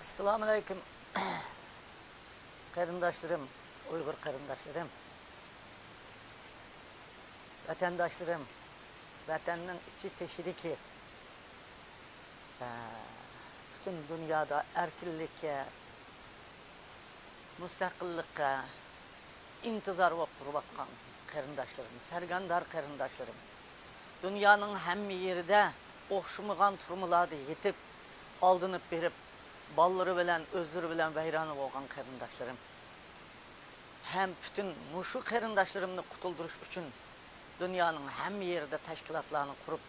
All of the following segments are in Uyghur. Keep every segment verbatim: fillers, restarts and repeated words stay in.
ئەسسالامۇئەلەيكۇم، قېرىنداشلىرىم، ئۇيغۇر قېرىنداشلىرىم، ۋەتەنداشلىرىم، ۋەتەننىڭ ئىچى تېشىدىكى، ئە، پۈتۈن دۇنيادا ئەركىنلىككە، مۇستەقىللىققە ئىنتىزار بولۇپ تۇرۇۋاتقان قېرىنداشلىرىم، سەرگەردان قېرىنداشلىرىم، دۇنيانىڭ ھەممە يېرىدە ئوخشىمىغان تۈرمىلەردە يېتىپ، ئالدىنىپ بېرىپ، بالىلىرى بىلەن، ئۆزلىرى بىلەن ۋەيرانە بولغان قېرىنداشلىرىم ھەم پۈتۈن مۇشۇ قېرىنداشلىرىمنى قۇتۇلدۇرۇش ئۈچۈن دۇنيانىڭ ھەممە يېرىدە تەشكىلاتلارنى قۇرۇپ،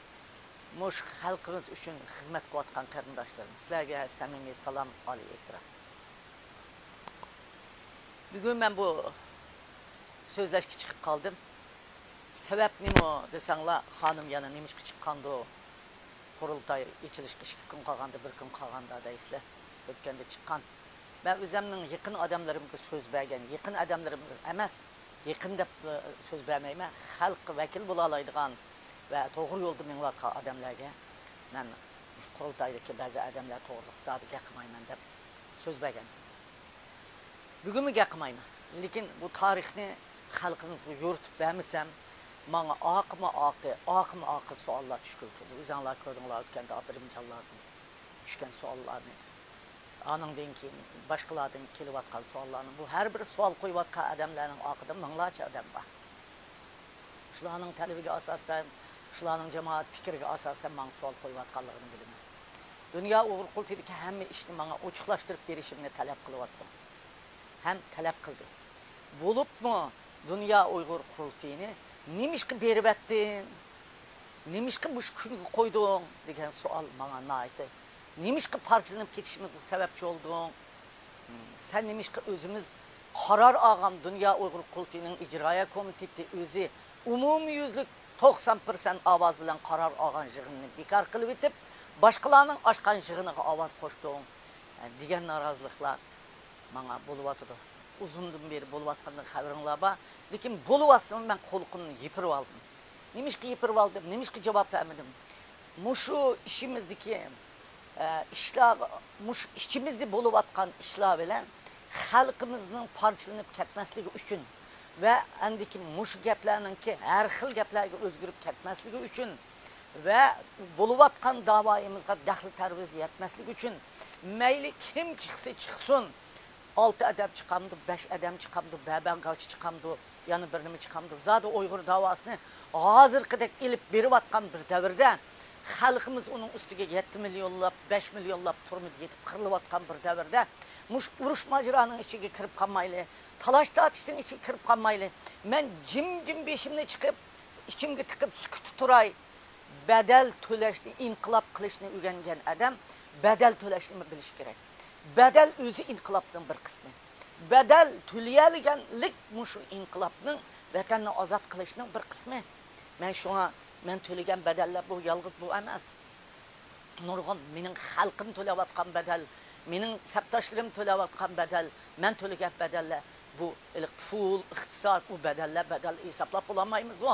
مۇشۇ خەلقىمىز ئۈچۈن خىزمەت قىلىۋاتقان قېرىنداشلىرىم، سىلەرگە سەمىمىي سالام، ئالىي ئېھتىرام. بۈگۈن مەن بۇ سۆزلەشكە چىقىپ قالدىم. سەۋەب نېمە دېسەڭلار، خانىم يەنە نېمىشقا چىققاندۇ؟ قۇرۇلتاي ئېچىلىشقا ئىككى كۈن قالغاندا، بىر كۈن قالغاندا دەيسىلەر. ئۆتكەندە چىققان. مەن ئۆزۈمنىڭ يېقىن ئادەملىرىمگە سۆز بەرگەن، يېقىن ئادەملىرىمگە ئەمەس، يېقىن دەپ، ئە، سۆز بەرمەيمەن. خەلققە ۋەكىل بولالايدىغان ۋە توغرا يولدا مېڭىۋاتقان ئادەملەرگە مەن مۇشۇ قۇرۇلتايدىكى بەزى ئادەملەر توغرىلىق زادى گەپ قىلمايمەن دەپ سۆز بەرگەن. بۈگۈنمۇ گەپ قىلمايمەن. لېكىن بۇ تارىخنى خەلقىمىزغا يورۇتۇپ بەرمىسەم، ماڭا ئاقىمۇ ئاقى، ئاقىمۇ ئاقى سوئاللار چۈشكىلى تۇرىدۇ. ئۆزۈڭلار كۆردۈڭلار ئۆتكەندە ئابدۇرېھىمجانلاردىن چۈشكەن سوئاللارنى. ئانىڭدىن كېيىن باشقىلاردىن كېلىۋاتقان سوئاللارنى. بۇ ھەر بىر سوئال قويۇۋاتقان ئادەملەرنىڭ ئارقىدا مىڭلارچە ئادەم بار. شۇلارنىڭ تەلىپىگە ئاساسەن، شۇلارنىڭ جامائەت پىكرىگە ئاساسەن ماڭا سوئال قويۇۋاتقانلىقىنى بىلىمەن. دۇنيا ئۇيغۇر قۇرۇلتىيىدىكى ھەممە ئىشنى ماڭا ئوچۇقلاشتۇرۇپ بېرىشىمنى تەلەپ قىلىۋاتىدۇ. ھەم تەلەپ قىلدى. بولۇپمۇ دۇنيا ئۇيغۇر قۇرۇلتىيىنى نېمىشقا بېرىۋەتتىڭ؟ نېمىشقا مۇشۇ كۈنگە قويدۇڭ؟ دېگەن سوئال ماڭا ناھايىتى. نېمىشقا پارچىلىنىپ كېتىشىمىزغا سەۋەبچى بولدۇڭ؟ سەن نېمىشقا ئۆزىمىز قارار ئالغان، دۇنيا ئۇيغۇر قۇرۇلتىيىنىڭ ئىجرائىيە كومىتېتى ئۆزى ئومۇميۈزلۈك توقسان پىرسەنت ئاۋاز بىلەن قارار ئالغان يىغىننى بىكار قىلىۋېتىپ، باشقىلارنىڭ ئاچقان يىغىنىغا ئاۋاز قوشتۇڭ، دېگەن نارازىلىقلار ماڭا بولۇۋاتىدۇ. ئۇزۇندىن بېرى بولۇۋاتقاندىن خەۋىرىڭلار بار. لېكىن بولۇۋاتسىمۇ مەن قۇلىقىمنى يېپىرىۋالدىم. نېمىشقا يېپىرىۋالدىم؟ نېمىشقا جاۋاب بەرمىدىم؟ مۇشۇ ئىچىمىزدىكى، ئە، ئىشلار، مۇشۇ ئىچىمىزدە بولۇۋاتقان ئىشلار بىلەن خەلقىمىزنىڭ پارچىلىنىپ كەتمەسلىكى ئۈچۈن ۋە ئاندىكى مۇشۇ گەپلەرنىڭكى ھەر خىل گەپلەرگە ئۆزگىرىپ كەتمەسلىكى ئۈچۈن ۋە بولۇۋاتقان داۋايىمىزغا دەخلى تەرۇز يەتمەسلىكى ئۈچۈن مەيلى كىم چىقسا چىقسۇن، ئالتە ئادەم چىقامدۇ، بەش ئادەم چىقامدۇ، بەبەڭگاچ چىقامدۇ، يەنە بىر نېمە چىقامدۇ، زادى ئۇيغۇر داۋاسىنى ھازىرقىدەك ئېلىپ بېرىۋاتقان بىر دەۋردە، خەلقىمىز ئۇنىڭ ئۈستىگە يەتتە مىليونلاپ، بەش مىليونلاپ تۈرمىدە يېتىپ قىرىلىۋاتقان بىر دەۋردە، مۇشۇ ئۇرۇش ماجىرانىڭ ئىچىگە كىرىپ قالمايلى، تالاش تارتىشنىڭ ئىچىگە كىرىپ قالمايلى. مەن جىم-جىم بېشىمنى چىقىپ، ئىچىمگە تىقىپ سۈكۈتتە تۇراي. بەدەل تۆلەشنى، ئىنقىلاب قىلىشنى ئۆگەنگەن ئادەم بەدەل تۆلەشنىمۇ بىلىشى كېرەك. بەدەل ئۆزى ئىنقىلابنىڭ بىر قىسمى. بەدەل تۆلىيەلىگەنلىك مۇشۇ ئىنقىلابنىڭ، ۋەتەننى ئازاد قىلىشنىڭ بىر قىسمى. مەن شۇڭا، مەن تۆلىگەن بەدەللەر بۇ يالغۇز بۇ ئەمەس. نۇرغۇن مېنىڭ خەلقىم تۆلەۋاتقان بەدەل، مېنىڭ سەپداشلىرىم تۆلەۋاتقان بەدەل، مەن تۆلىگەن بەدەللەر، بۇ ھېلىقى پۇل، ئىقتىساد، ئۇ بەدەللەر، بەدەل ھېسابلاپ بولالمايمىزغۇ.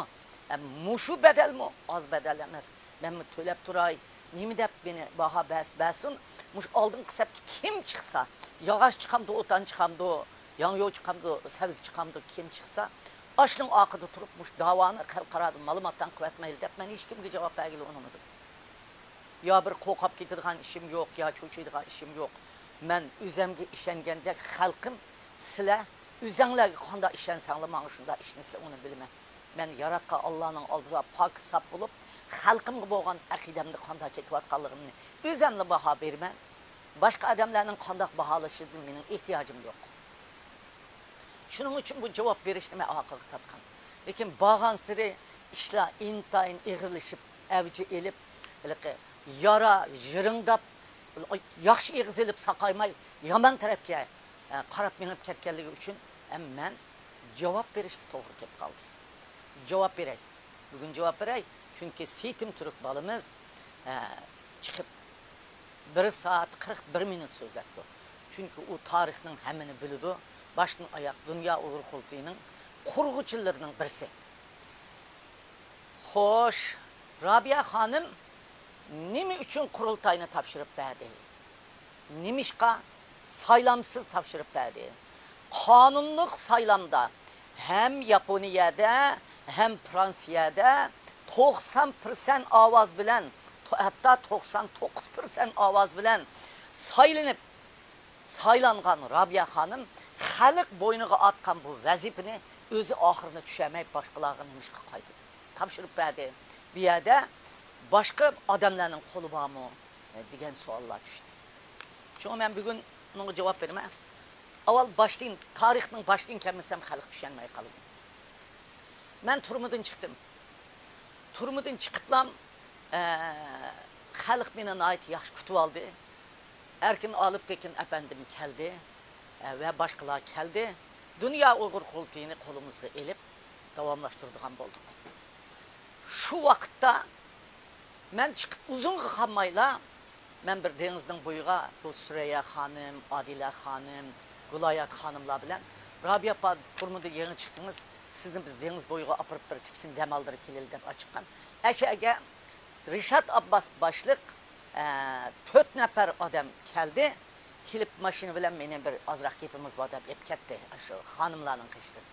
ئە، مۇشۇ بەدەلمۇ ئاز بەدەل ئەمەس. مەنمۇ تۆلەپ تۇراي. نېمە دەپ مېنى باھا بەس-، بەرسۇن؟ مۇشۇ ئالدىنقى سەپكە كىم چىقسا، ياغاچ چىقامدۇ، ئوتان چىقامدۇ، ياڭيۇ چىقامدۇ، سەۋزە چىقامدۇ، كىم چىقسا، ئاشۇنىڭ ئارقىدا تۇرۇپ مۇشۇ داۋانى خەلقئارادا مالىماتاڭ قىلىۋەتمەيلى دەپ مەن ھېچكىمگە جاۋاب بەرگىلى ئۇنىمىدىم. يا بىر قورقۇپ كېتىدىغان ئىشىم يوق، يا چۆچۈيدىغان ئىشىم يوق. مەن ئۆزەمگە ئىشەنگەندەك خەلقىم، سىلەر ئۆزەڭلارگە قانداق ئىشەنسەڭلار، ماڭا شۇنداق ئىشىنىسىلەر، ئۇنى بىلىمەن. مەن ياراتقان ئاللانىڭ ئالدىدا پاك ساپ بولۇپ، خەلقىمگە بولغان ئەقىدەمنى قانداق كېتىۋاتقانلىقىمنى ئۆزەملا باھا بېرىمەن. باشقا ئادەملەرنىڭ قانداق باھالىشىدىن مېنىڭ ئېھتىياجىم يوق. شۇنىڭ ئۈچۈن بۇ جاۋاب بېرىشنى مەن ئارقىغا تارتقان. لېكىن بارغانسېرى ئىشلار ئىنتايىن ئېغىرلىشىپ، ئەۋج ئېلىپ، ھېلىقى يارا يىرىڭداپ، ياخشى ئېغىز ئېلىپ ساقايماي، يامان تەرەپكە، ئە، قاراپ مېڭىپ كەتكەنلىكى ئۈچۈن، ئە، مەن جاۋاب بېرىشكە توغرا كېلىپ قالدى. جاۋاب بېرەي. بۈگۈن جاۋاب بېرەي. چۈنكى سېيىتىم تۈرك بالىمىز، ئە، چىقىپ، بىر سائەت قىرىق بىر مىنۇت سۆزلەپتۇ. چۈنكى ئۇ تارىخنىڭ ھەممىنى بىلىدۇ. باشتىن ئاياق دۇنيا ئۇيغۇر قۇرۇلتىيىنىڭ قۇرغۇچىلىرىنىڭ بىرسى. خوش، رابىيە خانىم نېمە ئۈچۈن قۇرۇلتاينى تاپشۇرۇپ بەردى؟ نېمىشقا سايلامسىز تاپشۇرۇپ بەردى؟ قانۇنلۇق سايلامدا ھەم ياپونىيەدە، ھەم فرانسىيەدە توقسان پىرسەنت ئاۋاز بىلەن، ھەتتا توقسان توققۇز پىرسەنت ئاۋاز بىلەن سايلىنىپ، سايلانغان رابىيە خانىم خەلق بوينىغا ئاتقان بۇ ۋەزىپىنى ئۆزى ئاخىرىنى چۈشەنمەي، باشقىلارغا نېمىشقا قايتىدۇ؟ تاپشۇرۇپ بەردى. بۇ يەردە باشقا ئادەملەرنىڭ قولى بارمۇ؟ دېگەن سوئاللار چۈشتى. شۇڭا مەن بۈگۈن بۇنىڭغا جاۋاب بېرىمەن. ئاۋۋال باشتىن، تارىخنىڭ باشتىن كەلمىسەم، خەلق چۈشەنمەي قالىدۇ. مەن تۈرمىدىن چىقتىم. تۈرمىدىن چىقىپلام، ئە، خەلق مېنى ناھايىتى ياخشى كۈتۈۋالدى. ئەركىن ئالىپتېكىن ئەپەندىم كەلدى، ئە، ۋە باشقىلار كەلدى. دۇنيا ئۇيغۇر قۇرۇلتىيىنى قولىمىزغا ئېلىپ داۋاملاشتۇرىدىغان بولدۇق. شۇ ۋاقىتتا مەن چىقىپ ئۇزۇنغا قالمايلا، مەن بىر دېڭىزنىڭ بويىغا، بۇ سۈرەييە خانىم، ئادىلە خانىم، گۈلايات خانىملار بىلەن، «رابىيە ئاپا، تۈرمىدىن يېڭى چىقتىڭىز، سىزنى بىز دېڭىز بويىغا ئاپىرىپ، بىر كىچىككىنە دەم ئالدۇرۇپ كېلەيلى» دەپ ئاچىققان. ئەشەگە رىشات ئابباس باشلىق، ئە، تۆت نەپەر ئادەم كەلدى. كېلىپ ماشىنا بىلەن مېنى بىر ئازراق گېپىمىز بار دەپ ئېلىپ كەتتى، ئاشۇ خانىملارنىڭ قېشىدىن.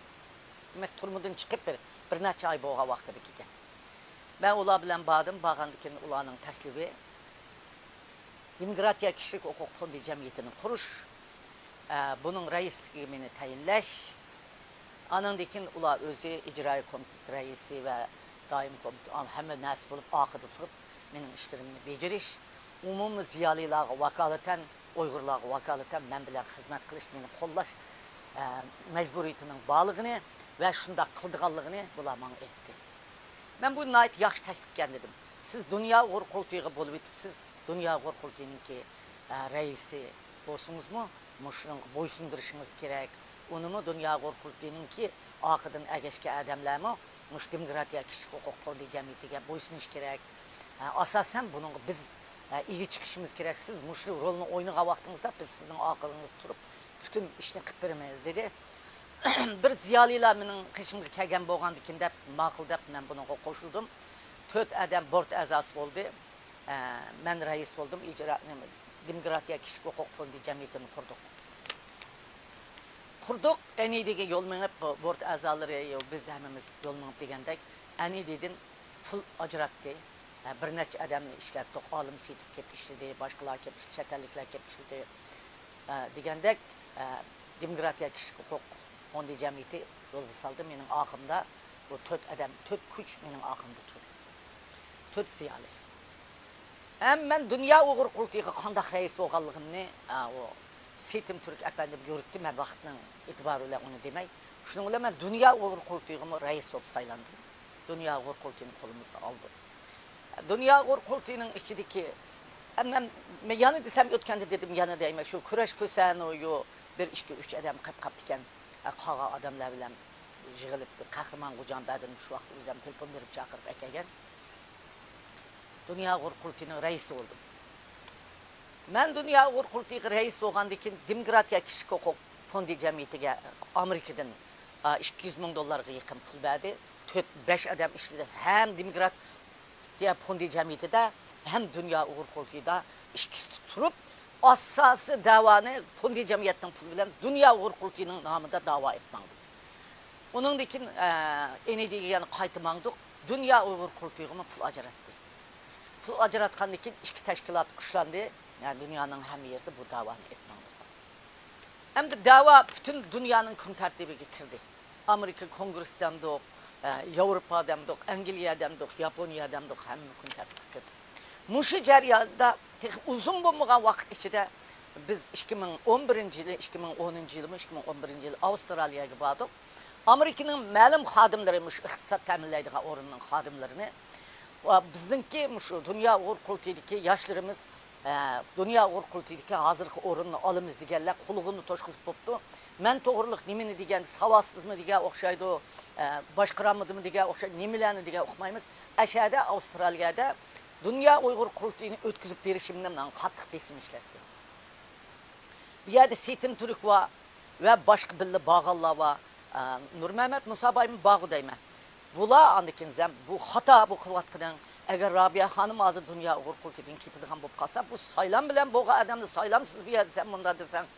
دېمەك، تۈرمىدىن چىقىپ بىر، بىر نەچچە ئاي بولغان ۋاقتىدىكى گەپ. مەن ئۇلار بىلەن باردىم، بارغاندىن كېيىن ئۇلارنىڭ تەكلىپى، دېموكراتىيە كىشىلىك ھوقۇق فوندى جەمئىيىتىنى قۇرۇش، ئە، بۇنىڭ رەئىسلىكىگە مېنى تەيىنلەش. ئانىڭدىن كېيىن ئۇلار ئۆزى ئىجرائىي كومىتېت رەئىسى ۋە دائىم كومىتېت، ھەممە نەرسە بولۇپ، ئارقىدا تۇرۇپ، مېنىڭ ئىشلىرىمنى بېجىرىش، ئومۇمىي زىيالىيلارغا ۋاكالىتەن، ئۇيغۇرلارغا ۋاكالىتەن مەن بىلەن خىزمەت قىلىش، مېنى قوللاش، ئە، مەجبۇرىيىتىنىڭ بارلىقىنى ۋە شۇنداق قىلىدىغانلىقىنى بۇلار ماڭا ئېيتتى. مەن بۇ ناھايىتى ياخشى تەكلىپكەن دېدىم. سىز دۇنيا ئۇيغۇر قۇرۇلتىيىغا بولۇۋېتىپسىز، دۇنيا ئۇيغۇر قۇرۇلتىيىنىڭكى، ئە، رەئىسى بولسىڭىزمۇ، مۇشۇنىڭغا بويسۇندۇرۇشىڭىز كېرەك. ئۇنىمۇ دۇنيا ئۇيغۇر قۇرۇلتىيىنىڭكى ئارقىدىن ئەگەشكەن ئادەملەرمۇ مۇشۇ دېموكراتىيە كىشىلىك ھوقۇق فوندى جەمئىيىتىگە بويسۇنۇش كېرەك. ئە، ئاساسەن بۇنىڭغا بىز، ئە، ئىگە چىقىشىمىز كېرەك. سىز مۇشۇ رولنى ئوينىغان ۋاقتىڭىزدا بىز سىزنىڭ ئارقىڭىزدا تۇرۇپ پۈتۈن ئىشنى قىلىپ بېرىمىز، دېدى. بىر زىيالىيلار مېنىڭ قېشىمغا كەلگەن بولغاندىكىن دەپ، ماقۇل دەپ، مەن بۇنىڭغا قوشۇلدۇم. تۆت ئادەم بورت ئەزاسى بولدى. ئە، مەن رەئىس بولدۇم، ئىجرا، نېمە، دېموكراتىيە كىشىلىك ھوقۇق فوندى جەمئىيىتىنى قۇردۇق. قۇردۇق، ئەنىدىگە يول مېڭىپ، بۇ بورت ئەزالىرى، يو، بىز ھەممىمىز يول مېڭىپ دېگەندەك، ئەنىدىدىن پۇل ئاجراتتى. ئە، بىر نەچچە ئادەمنى ئىشلەتتۇق، ئالىم سېيىتوف كېلىپ ئىشلىدى، باشقىلار كېلىپ، چەت ئەللىكلەر كېلىپ ئىشلىدى. ئە، دېگەندەك، ئە، دېموكراتىيە كىشىلىك ھوقۇق فوندى جەمئىيىتى يولغا سالدى. مېنىڭ ئارقامدا بۇ تۆت ئادەم، تۆت كۈچ مېنىڭ ئارقامدا تۇردى. تۆت زىيالىي. ھەم مەن دۇنيا ئۇيغۇر قۇرۇلتىيىغا قانداق رەئىس بولغانلىقىمنى، ئا، ئۇ سېيىتىم تۈرك ئەپەندىم يورۇتتى، مەن ۋاقىتنىڭ ئېتىبارى بىلەن ئۇنى دېمەي. شۇنىڭ بىلەن مەن دۇنيا ئۇيغۇر قۇرۇلتىيىغىمۇ رەئىس بولۇپ سايلاندىم. دۇنيا ئۇيغۇر قۇرۇلتىيىنى قولىمىزغا ئالدۇق. دۇنيا ئۇيغۇر قۇرۇلتىيىنىڭ ئىچىدىكى، ئەمدى مەن يەنە دېسەم ئۆتكەندە دېدىم، يەنە دەيمەن، شۇ كۈرەش كۆسەنۇيۇ بىر ئىككى ئۈچ ئادەم قېپ قاپتىكەن. قالغان ئادەملەر بىلەن يىغىلىپ، قەھرىمان غوجامبەردىن شۇ ۋاقىت ئۆزۈم تېلېفون بېرىپ چاقىرىپ ئەكەلگەن. دۇنيا ئۇيغۇر قۇرۇلتىيىنىڭ رەئىسى بولدۇم. مەن دۇنيا ئۇيغۇر قۇرۇلتىيىغا رەئىس بولغاندىن كېيىن، دېموكراتىيە كىشىلىك ھوقۇق فوندى جەمئىيىتىگە ئامېرىكىدىن، ئا، ئىككى يۈز مىڭ دوللارغا يېقىن پۇل بەردى. تۆت، بەش ئادەم ئىشلىدى. ھەم دېموكراتىيە فوندى جەمئىيىتىدە، ھەم دۇنيا ئۇيغۇر قۇرۇلتىيىدا ئىككىسى تۇرۇپ، ئاساسىي دەۋانى فوندى جەمئىيەتنىڭ پۇلى بىلەن دۇنيا ئۇيغۇر قۇرۇلتىيىنىڭ نامىدا دەۋا ئېلىپ ماڭدى. ئۇنىڭدىن كېيىن، ئە، ئېنىدىگە يەنە قايتا ماڭدۇق. دۇنيا ئۇيغۇر قۇرۇلتىيىغىمۇ پۇل ئاجراتتى. پۇل ئاجراتقاندىن كېيىن ئىككى تەشكىلات كۈچلەندى. يەنى دۇنيانىڭ ھەممە يېرىدە بۇ دەۋانى ئېلىپ ماڭدۇق. ئەمدى دەۋا پۈتۈن دۇنيانىڭ كۈن تەرتىپىگە كىردى. ئامېرىكا كونگرېسى دەمدۇق، ئە، ياۋروپا دەمدۇق، ئەنگلىيە دەمدۇق، ياپونىيە دەمدۇق، ھەممە كۈن تەرتىپكە كىردى. مۇشۇ جەرياندا تېخى ئۇزۇن بولمىغان ۋاقىت ئىچىدە بىز ئىككى مىڭ ئون بىرىنچى يىلى، ئىككى مىڭ ئونىنچى يىلىمۇ، ئىككى مىڭ ئون بىرىنچى يىلى ئاۋسترالىيەگە باردۇق. ئامېرىكىنىڭ مەلۇم خادىملىرى، مۇشۇ ئىقتىساد تەمىنلەيدىغان ئورۇننىڭ خادىملىرىنى، ۋە بىزنىڭكى مۇشۇ دۇنيا ئۇيغۇر قۇرۇلتىيىدىكى ياشلىرىمىز، ئە، دۇنيا ئۇيغۇر قۇرۇلتىيىدىكى ھازىرقى ئورۇننى ئالىمىز دېگەنلەر قۇلىقىنى توشقۇزۇپ بوپتۇ. مەن توغرىلىق نېمىنى دېگەن، ساۋاتسىزمۇ دېگەن ئوخشايدۇ، ئە، باشقۇرالمىدىمۇ دېگەن ئوخشايدۇ، نېمىلەرنى دېگەن ئۇقمايمىز. ئەشەدە ئاۋسترالىيەدە دۇنيا ئۇيغۇر قۇرۇلتىيىنى ئۆتكۈزۈپ بېرىشىمنى ماڭا قاتتىق بېسىم ئىشلەتتى. بۇ يەردە سېيىتىم تۈرك بار ۋە باشقا بىللە بارغانلار بار. ئە، نۇرمەمەت مۇسابايمۇ بارغۇ دەيمەن. بۇلار ئاندىن كېيىن زەم-، بۇ خاتا، بۇ قىلىۋاتقىنىڭ، ئەگەر رابىيە خانىم ھازىر دۇنيا ئۇيغۇر قۇرۇلتىيىدىن كېتىدىغان بولۇپ قالسا، بۇ سايلام بىلەن بولغان ئادەمنى سايلامسىز بۇ يەردە سەن مۇنداق دېسەڭ،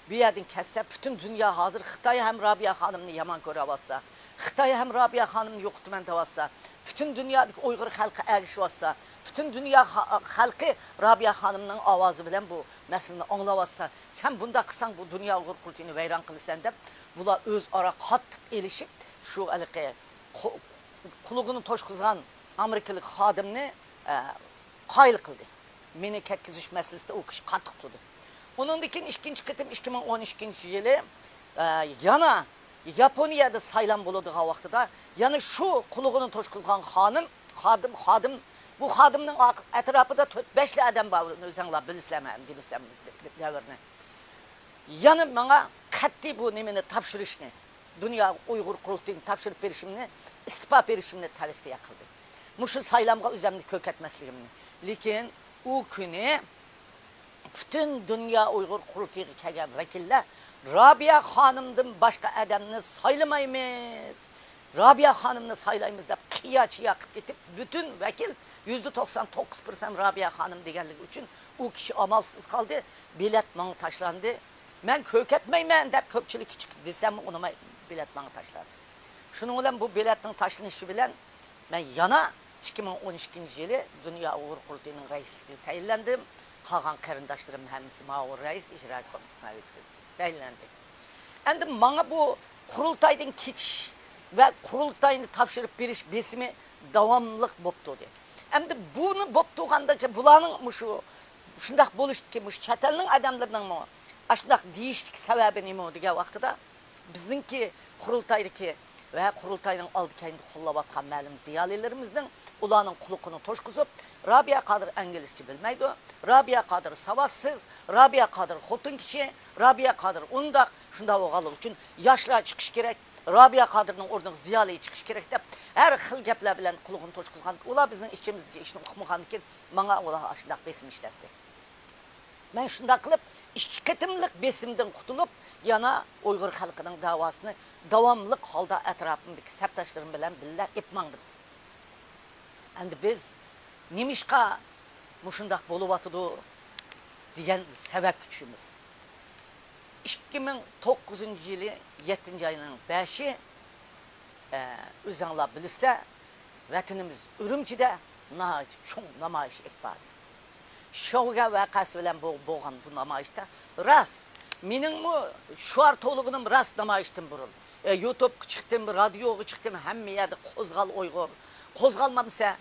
بۇ يەردىن كەتسە، پۈتۈن دۇنيا ھازىر خىتاي ھەم رابىيە خانىمنى يامان كۆرۈۋاتسا، خىتاي ھەم رابىيە خانىمنى يوقىتىمەن دەۋاتسا، پۈتۈن دۇنيادىكى ئۇيغۇر خەلقى ئەگىشىۋاتسا، پۈتۈن دۇنيا خا-، خەلقى رابىيە خانىمنىڭ ئاۋازى بىلەن بۇ مەسىلىنى ئاڭلاۋاتسا، سەن بۇنداق قىلساڭ، بۇ دۇنيا ئۇيغۇر قۇرۇلتىيىنى ۋەيران قىلىسەن دەپ، بۇلار ئۆزئارا قاتتىق ئېلىشىپ، شۇ ھېلىقى قۇ-، قۇلىقىنى توشقۇزغان ئامېرىكىلىق خادىمنى، ئە، قايىل قىلدى. مېنى كەتكۈزۈش مەسىلىسىدە ئۇ كىشى قاتتىق تۇردى. ئۇنىڭدىن كېيىن ئىككىنچى قېتىم ئىككى مىڭ ئون ئىككىنچى يىلى، ئە، يەنە ياپونىيەدە سايلام بولىدىغان ۋاقتىدا يەنە شۇ قۇلىقىنى توشقۇزغان خانىم، خادىم، خادىم، بۇ خادىمنىڭ ئا-، ئەتراپىدا تۆت، بەشلا ئادەم بار، ئۆزەڭلار بىلىسىلەر، مەن دېمىسەم دەۋرنى. يەنە ماڭا قەتئىي بۇ نېمىنى تاپشۇرۇشنى، دۇنيا ئۇيغۇر قۇرۇلتىيىنى تاپشۇرۇپ بېرىشىمنى، ئىستېپا بېرىشىمنى تەۋسىيە قىلدى. مۇشۇ سايلامغا ئۆزۈمنى كۆركەتمەسلىكىمنى. لېكىن ئۇ كۈنى پۈتۈن دۇنيا ئۇيغۇر قۇرۇلتىيىغا كەلگەن ۋەكىللەر رابىيە خانىمدىن باشقا ئادەمنى سايلىمايمىز، رابىيە خانىمنى سايلايمىز دەپ قىيا-چىيا قىلىپ كېتىپ، پۈتۈن ۋەكىل يۈزدە توقسان توققۇز پىرسەنت رابىيە خانىم دېگەنلىكى ئۈچۈن ئۇ كىشى ئامالسىز قالدى. بېلەت ماڭا تاشلاندى. مەن كۆركەتمەيمەن دەپ كۆپچىلىككە چىقىپ دېسەممۇ ئۇنىماي، بېلەت ماڭا تاشلاندى. شۇنىڭ بىلەن بۇ بېلەتنىڭ تاشلىنىشى بىلەن مەن يەنە ئىككى مىڭ ئون ئىككىنچى يىلى دۇنيا ئۇيغۇر قۇرۇلتىيىنىڭ رەئىسلىكىگە تەيىنلەندىم. قالغان قېرىنداشلىرىم ھەممىسى مۇئاۋىن رەئىس، ئىجرا كومىتېت رەئىسلىكىگە تەيىنلەندى. ئەمدى ماڭا بۇ قۇرۇلتايدىن كېتىش ۋە قۇرۇلتاينى تاپشۇرۇپ بېرىش بېسىمى داۋاملىق بولۇپ تۇردى. ئەمدى بۇنى بولۇپ تۇرغاندىكى بۇلارنىڭ مۇشۇ شۇنداق بولۇشتىكى مۇشۇ چەت ئەلنىڭ ئادەملىرىنىڭمۇ ئاشۇنداق دېيىشتىكى سەۋەبى نېمە دېگەن ۋاقتىدا، بىزنىڭكى قۇرۇلتايدىكى ۋە قۇرۇلتاينىڭ ئالدى كەينىدە قوللاۋاتقان مەلۇم زىيالىيلىرىمىزنىڭ ئۇلارنىڭ قۇلىقىنى توشقۇزۇپ، رابىيە قادىر ئىنگلىزچە بىلمەيدۇ، رابىيە قادىر ساۋاتسىز، رابىيە قادىر خوتۇن كىشى، رابىيە قادىر ئۇنداق، شۇنداق بولغانلىقى ئۈچۈن ياشلار چىقىش كېرەك، رابىيە قادىرنىڭ ئورنىغا زىيالىي چىقىش كېرەك دەپ ھەر خىل گەپلەر بىلەن قۇلىقىنى توشقۇزغان. ئۇلار بىزنىڭ ئىچىمىزدىكى ئىشنى ئۇقمىغاندىكىن ماڭا ئۇلار ئاشۇنداق بېسىم ئىشلەتتى. مەن شۇنداق قىلىپ ئىككى قېتىملىق بېسىمدىن قۇتۇلۇپ، يەنە ئۇيغۇر خەلقىنىڭ داۋاسىنى داۋاملىق ھالدا ئەتراپىمدىكى سەپداشلىرىم بىلەن بىللە ئېلىپ ماڭدىم. ئەمدى بىز نېمىشقا مۇشۇنداق بولۇۋاتىدۇ دېگەن سەۋەبكە چۈشىمىز. ئىككى مىڭ توققۇزىنچى يىلى يەتتىنچى ئاينىڭ بەشى، ئە، ئۆزەڭلار بىلىسىلەر، ۋەتىنىمىز ئۈرۈمچىدە ناھايىتى چوڭ نامايىش ئېلىپ باردى. شوۋگەن ۋەقەسى بىلەن بو-، بولغان بۇ نامايىشتا راست، مېنىڭمۇ شوئار توۋلىغىنىم راست نامايىشتىن بۇرۇن. ئە، يۇتۇبقا چىقتىم، رادىيوغا چىقتىم، ھەممە يەردە «قوزغال ئۇيغۇر، قوزغالمامسەن،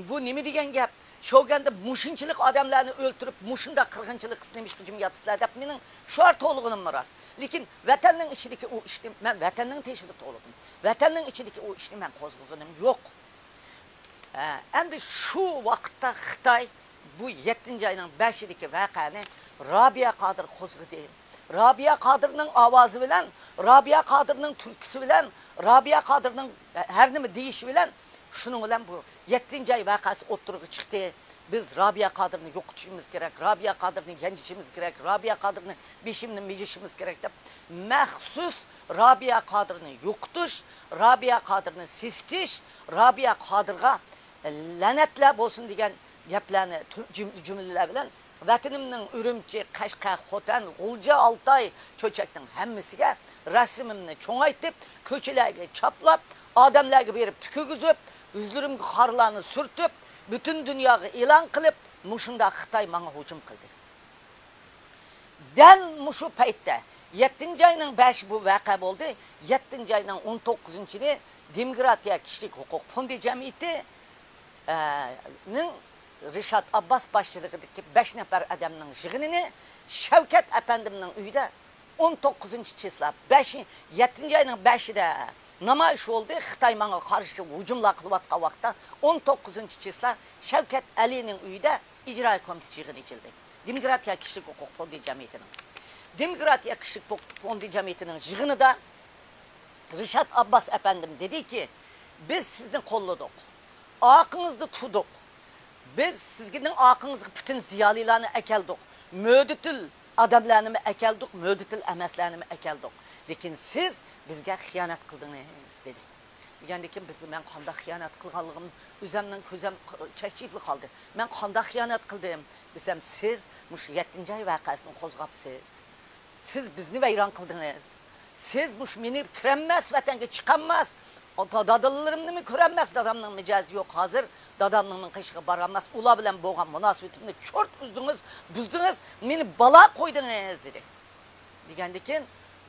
بۇ نېمە دېگەن گەپ؟ شوۋگەندە مۇشۇنچىلىك ئادەملەرنى ئۆلتۈرۈپ، مۇشۇنداق قىرغىنچىلىق قىلسا نېمىشقا جىم ياتىسىلەر؟» دەپ مېنىڭ شوئار توۋلىغىنىممۇ راست. لېكىن ۋەتەننىڭ ئىچىدىكى ئۇ ئىشنى مەن ۋەتەننىڭ تېشىدا توۋلىدىم. ۋەتەننىڭ ئىچىدىكى ئۇ ئىشنى مەن قوزغىغىنىم يوق. ھە، ئەمدى شۇ ۋاقىتتا خىتاي بۇ يەتتىنچى ئاينىڭ بەشىدىكى ۋەقەنى رابىيە قادىر قوزغىدى. رابىيە قادىرنىڭ ئاۋازى بىلەن، رابىيە قادىرنىڭ تۈرتكىسى بىلەن، رابىيە قادىرنىڭ ھەر نېمە دېيىشى بىلەن، شۇنىڭ بىلەن بۇ يەتتىنچى ئاي ۋەقەسى ئوتتۇرىغا چىقتى. بىز رابىيە قادىرنى يوقىتىشىمىز كېرەك، رابىيە قادىرنى يەنچۈشىمىز كېرەك، رابىيە قادىرنى بېشىمنى مىجىشىمىز كېرەك دەپ، مەخسۇس رابىيە قادىرنى يوقىتىش، رابىيە قادىرنى سېسىتىش، رابىيە قادىرغا لەنەتلەر بولسۇن دېگەن گەپلەرنى تۈ-، جۈم-، جۈملىلەر بىلەن ۋەتىنىمنىڭ ئۈرۈمچى، قەشقەر، خوتەن، غۇلجا، ئالتاي، چۆچەكنىڭ ھەممىسىگە رەسىمىمنى چوڭايتىپ، كوچىلەرگە چاپلاپ، ئادەملەرگە بېرىپ تۈكۈرگۈزۈپ، يۈزلىرىمگە قارلارنى سۈرتۈپ، پۈتۈن دۇنياغا ئېلان قىلىپ، مۇشۇنداق خىتاي ماڭا ھۇجۇم قىلدى. دەل مۇشۇ پەيتتە، يەتتىنچى ئاينىڭ بەشى بۇ ۋەقە بولدى. يەتتىنچى ئاينىڭ ئون توققۇزىنچى كۈنى دېموكراتىيە كىشىلىك ھوقۇق فوندى جەمئىيىتى، ئە، نىڭ رىشات ئابباس باشچىلىقىدىكى بەش نەپەر ئادەمنىڭ يىغىنىنى شەۋكەت ئەپەندىمنىڭ ئۆيىدە ئون توققۇزىنچى چىسلا، بەشى، يەتتىنچى ئاينىڭ بەشىدە نامايىش بولدى. خىتاي ماڭا قارشى ھۇجۇملار قىلىۋاتقان ۋاقىتتا ئون توققۇزىنچى چىسلا شەۋكەت ئەلىنىڭ ئۆيىدە ئىجرائىي كومىتېت يىغىنى ئېچىلدى. دېموكراتىيە كىشىلىك ھوقۇق فوندى جەمئىيىتىنىڭ. دېموكراتىيە كىشىلىك ھوقۇق فوندى جەمئىيىتىنىڭ يىغىنىدا رىشات ئابباس ئەپەندىم دېدىكى، بىز سىزنى قوللىدۇق، ئارقىڭىزدا تۇردۇق، بىز سىزنىڭ ئارقىڭىزغا پۈتۈن زىيالىيلارنى ئەكەلدۇق، مۆتىدىل ئادەملەرنىمۇ ئەكەلدۇق، مۆتىدىل ئەمەسلەرنىمۇ ئەكەلدۇق، لېكىن سىز بىزگە خىيانەت قىلدىڭىز، دېدى. دېگەندىكىن بىز، مەن قانداق خىيانەت قىلغانلىقىم ئۆزەمنىڭ كۆزەم چەكچىيىپلا قالدى. مەن قانداق خىيانەت قىلدىم دېسەم، سىز مۇشۇ يەتتىنچى ئاي ۋەقەسىنى قوزغاپسىز. سىز بىزنى ۋەيران قىلدىڭىز. سىز مۇشۇ مېنى كىرەلمەس، ۋەتەنگە چىقالماس، ئاتا-، دادىلىرىمنىمۇ كۆرەلمەس، دادامنىڭ مىجەزى يوق ھازىر، دادامنىڭ قېشىغا بارالماس، ئۇلار بىلەن بولغان مۇناسىۋىتىمنى چورت ئۈزدىڭىز، بۇزدىڭىز، مېنى بالا قويدىڭىز، دېدى. دېگەندىكىن،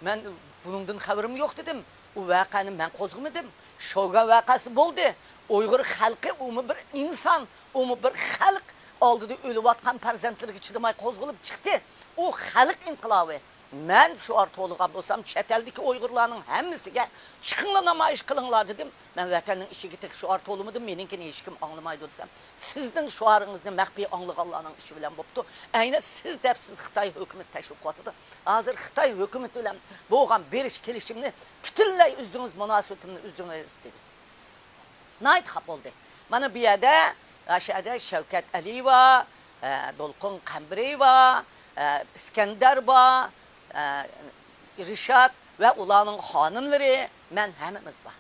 مەن بۇنىڭدىن خەۋىرىم يوق دېدىم. ئۇ ۋەقەنى مەن قوزغىمىدىم. شوگان ۋەقەسى بولدى. ئۇيغۇر خەلقى، ئۇمۇ بىر ئىنسان، ئۇمۇ بىر خەلق ئالدىدا ئۆلۈۋاتقان پەرزەنتلىرىگە چىدىماي قوزغىلىپ چىقتى. ئۇ خەلق ئىنقىلابى. مەن شوئار تولىغان بولسام، چەت ئەلدىكى ئۇيغۇرلارنىڭ ھەممىسىگە «چىقىڭلار، نامايىش قىلىڭلار» دېدىم. مەن ۋەتەننىڭ ئىچىگە تېخى شوئار تولىمىدىم، مېنىڭكىنى ھېچكىم ئاڭلىمايدۇ دېسەم، سىزنىڭ شوئارىڭىزنى مەخپىي ئاڭلىغانلارنىڭ ئىشى بىلەن بوپتۇ. ئەينى سىز دەپسىز، خىتاي ھۆكۈمىتى تەشۋىق قىلىۋاتىدۇ. ھازىر خىتاي ھۆكۈمىتى بىلەن بولغان بېرىش كېلىشىمنى پۈتۈنلەي ئۈزدىڭىز، مۇناسىۋىتىمنى ئۈزدۈڭىز، دېدى. ناھايىتى خاپا بولدى. مانا بۇ يەردە، ئاشۇ يەردە شەۋكەت ئەلى بار، ئە، دولقۇن قەمبىرى بار، ئە، ئىسكەندەر بار، ئە، رىشات ۋە ئۇلارنىڭ خانىملىرى، مەن، ھەممىمىز بار.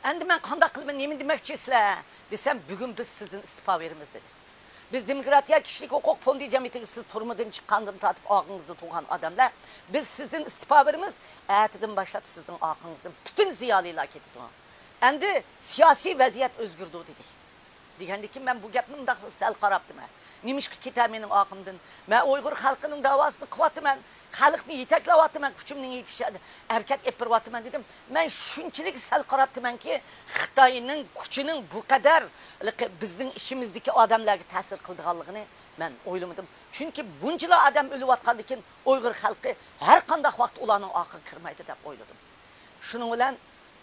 ئەمدى مەن قانداق قىلىمەن، نېمە دېمەكچىسىلەر دېسەم، بۈگۈن بىز سىزدىن ئىستېپا بېرىمىز، دېدى. بىز دېموكراتىيە كىشىلىك ھوقۇق فوندى جەمئىيىتىگە سىز تۈرمىدىن چىققاندىن تارتىپ ئاغىڭىزدا تۇرغان ئادەملەر، بىز سىزدىن ئىستېپا بېرىمىز، ئەتىدىن باشلاپ سىزنىڭ ئاغىڭىزدىن پۈتۈن زىيالىيلار كېتىدۇ. ئەمدى سىياسىي ۋەزىيەت ئۆزگىرىدۇ، دېدى. دېگەندىكىن مەن بۇ گەپنى مۇنداق سەل قاراپتىمەن. نېمىشقا كېتە مېنىڭ ئاغىمدىن؟ مەن ئۇيغۇر خەلقىنىڭ داۋاسىنى قىلىۋاتىمەن، خەلقنى يېتەكلەۋاتىمەن، كۈچۈمنىڭ يېتىشىچە ھەرىكەت ئېلىپ بېرىۋاتىمەن دېدىم. مەن شۇنچىلىك سەل قاراپتىمەنكى، خىتاينىڭ كۈچىنىڭ بۇ قەدەر بىزنىڭ ئىچىمىزدىكى ئادەملەرگە تەسىر قىلىدىغانلىقىنى مەن ئويلىمىدىم. چۈنكى بۇنچىلا ئادەم ئۆلۈۋاتقاندىكىن ئۇيغۇر خەلقى ھەر قانداق ۋاقىت ئۇلارنىڭ ئارقىغا كىرمەيدۇ دەپ ئويلىدىم. شۇنىڭ بىلەن،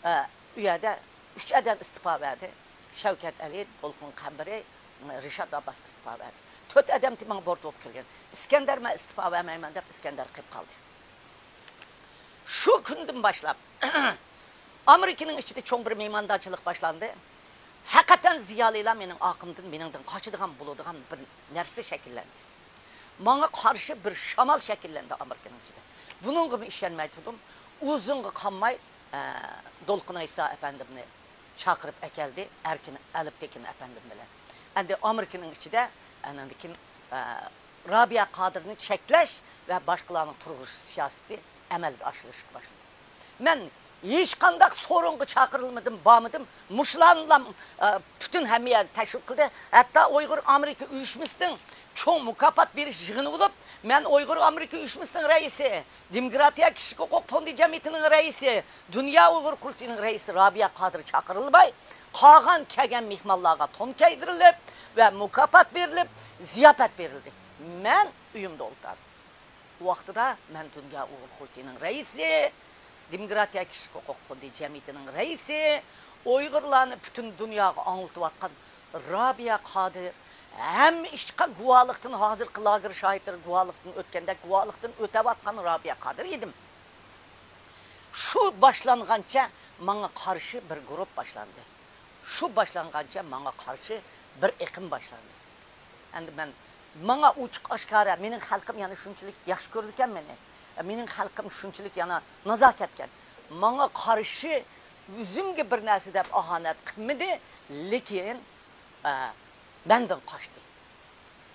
ئە، ئۇ يەردە ئۈچ ئادەم ئىستېپا بەردى. شەۋكەت ئەلى، دولقۇن قەمبىرى، رىشات ئابباس ئىستېپا بەردى. تۆت ئادەم ماڭا بورت بولۇپ كىرگەن. ئىسكەندەر، مەن ئىستېپا بەرمەيمەن دەپ، ئىسكەندەر قېلىپ قالدى. شۇ كۈندىن باشلاپ ئامېرىكىنىڭ ئىچىدە چوڭ بىر مېھماندارچىلىق باشلاندى. ھەقىقەتەن زىيالىيلار مېنىڭ ئارقامدىن، مېنىڭدىن قاچىدىغان بولىدىغان بىر نەرسە شەكىللەندى. ماڭا قارشى بىر شامال شەكىللەندى ئامېرىكىنىڭ ئىچىدە. بۇنىڭغىمۇ ئىشەنمەي تۇردۇم. ئۇزۇنغا قالماي، ئە، دولقۇن ئەيسا ئەپەندىمنى چاقىرىپ ئەكەلدى، ئەركىن ئەلپتېكىن ئەپەندىم بىلەن. ئەمدى ئامېرىكىنىڭ ئىچىدە ئاندىن كېيىن، ئە، رابىيە قادىرنى چەكلەش ۋە باشقىلارنىڭ تۇرغۇزۇش سىياسىتى ئەمەلگە ئاشۇرۇلۇشقا باشلىدى. مەن ھېچقانداق سورۇنغا چاقىرىلمىدىم، بارمىدىم. مۇشۇلارنىلا، ئە، پۈتۈن ھەممە يەرنى تەشۋىق قىلدى. ھەتتا ئۇيغۇر ئامېرىكا ئۇيۇشمىسىنىڭ چوڭ مۇكاپات بېرىش يىغىنى بولۇپ، مەن ئۇيغۇر ئامېرىكا ئۇيۇشمىسىنىڭ رەئىسى، دېموكراتىيە كىشىلىك ھوقۇق فوندى جەمئىيىتىنىڭ رەئىسى، دۇنيا ئۇيغۇر قۇرۇلتىيىنىڭ رەئىسى رابىيە قادىر چاقىرىلماي، قالغان كەلگەن مېھمانلارغا تون كىيدۈرۈلۈپ ۋە مۇكاپات بېرىلىپ، زىياپەت بېرىلدى. مەن ئۆيۈمدە ئولتۇردۇم. ئۇ ۋاقتىدا مەن دۇنيا ئۇيغۇر قۇرۇلتىيىنىڭ رەئىسى، دېموكراتىيە كىشىلىك ھوقۇق فوندى جەمئىيىتىنىڭ رەئىسى، ئۇيغۇرلارنى پۈتۈن دۇنياغا ئاڭلىتىۋاتقان رابىيە قادىر، ھەممە ئىشقا گۇۋاھلىقتىن، ھازىرقى لاگېر شاھىتلىرى گۇۋاھلىقتىن ئۆتكەندەك گۇۋاھلىقتىن ئۆتەۋاتقان رابىيە قادىر ئىدىم. شۇ باشلانغانچە ماڭا قارشى بىر گۇرۇپ باشلاندى. شۇ باشلانغانچە ماڭا قارشى بىر ئېقىم باشلاندى. ئەمدى مەن، ماڭا ئوچۇق ئاشكارا، مېنىڭ خەلقىم يەنە شۇنچىلىك ياخشى كۆرىدىكەن مېنى، مېنىڭ خەلقىم شۇنچىلىك يەنە نازاكەتكەن. ماڭا قارشى ئۆزۈمگە بىر نەرسە دەپ ئاھانەت قىلمىدى، لېكىن، ئە، مەندىن قاچتى.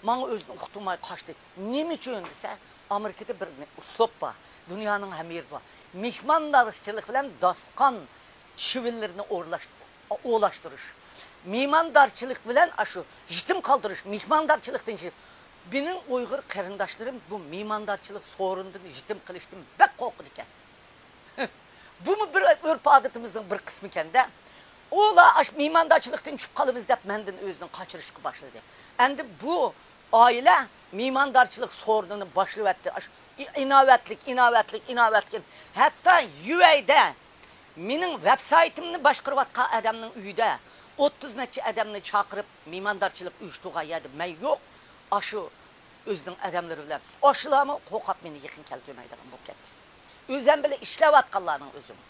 ماڭا ئۆزىنى ئۇقتۇرماي قاچتى. نېمە ئۈچۈن دېسە، ئامېرىكىدا بىر ئۇسلۇب بار، دۇنيانىڭ ھەممە يېرىدە بار. مېھماندارچىلىق بىلەن داستىخان شۈۋىلىرىنى ئورلاش-، ئۇلاشتۇرۇش. مېھماندارچىلىق بىلەن ئاشۇ يېتىم قالدۇرۇش، مېھماندارچىلىقتىن يېتىم. مېنىڭ ئۇيغۇر قېرىنداشلىرىم بۇ مېھماندارچىلىق سورۇنىدىن يېتىم قېلىشتىن بەك قورقىدىكەن. بۇمۇ بىر ئۆرپ-ئادىتىمىزنىڭ بىر قىسمىكەن-دە. ئۇلار ئاش-، مېھماندارچىلىقتىن چۈشۈپ قالىمىز دەپ مەندىن ئۆزىنى قاچۇرۇشقا باشلىدى. ئەمدى بۇ ئائىلە مېھماندارچىلىق سورۇنىنى باشلىۋەتتى. ئاش-، ئى-، ئىناۋەتلىك، ئىناۋەتلىك، ئىناۋەتلىك. ھەتتا يۈەيدە مېنىڭ ۋەبسايتىمنى باشقۇرۇۋاتقان ئادەمنىڭ ئۆيىدە ئوتتۇز نەچچە ئادەمنى چاقىرىپ، مېھماندارچىلىق ئۇيۇشتۇرغان يەردە مەن يوق. ئاشۇ ئۆزىنىڭ ئادەملىرى بىلەن. ئاشۇلارمۇ قورقۇپ مېنى يېقىن كەلتۈرمەيدىغان بولۇپ كەتتى. ئۆزەم بىلەن ئىشلەۋاتقانلارنىڭ ئۆزىمۇ.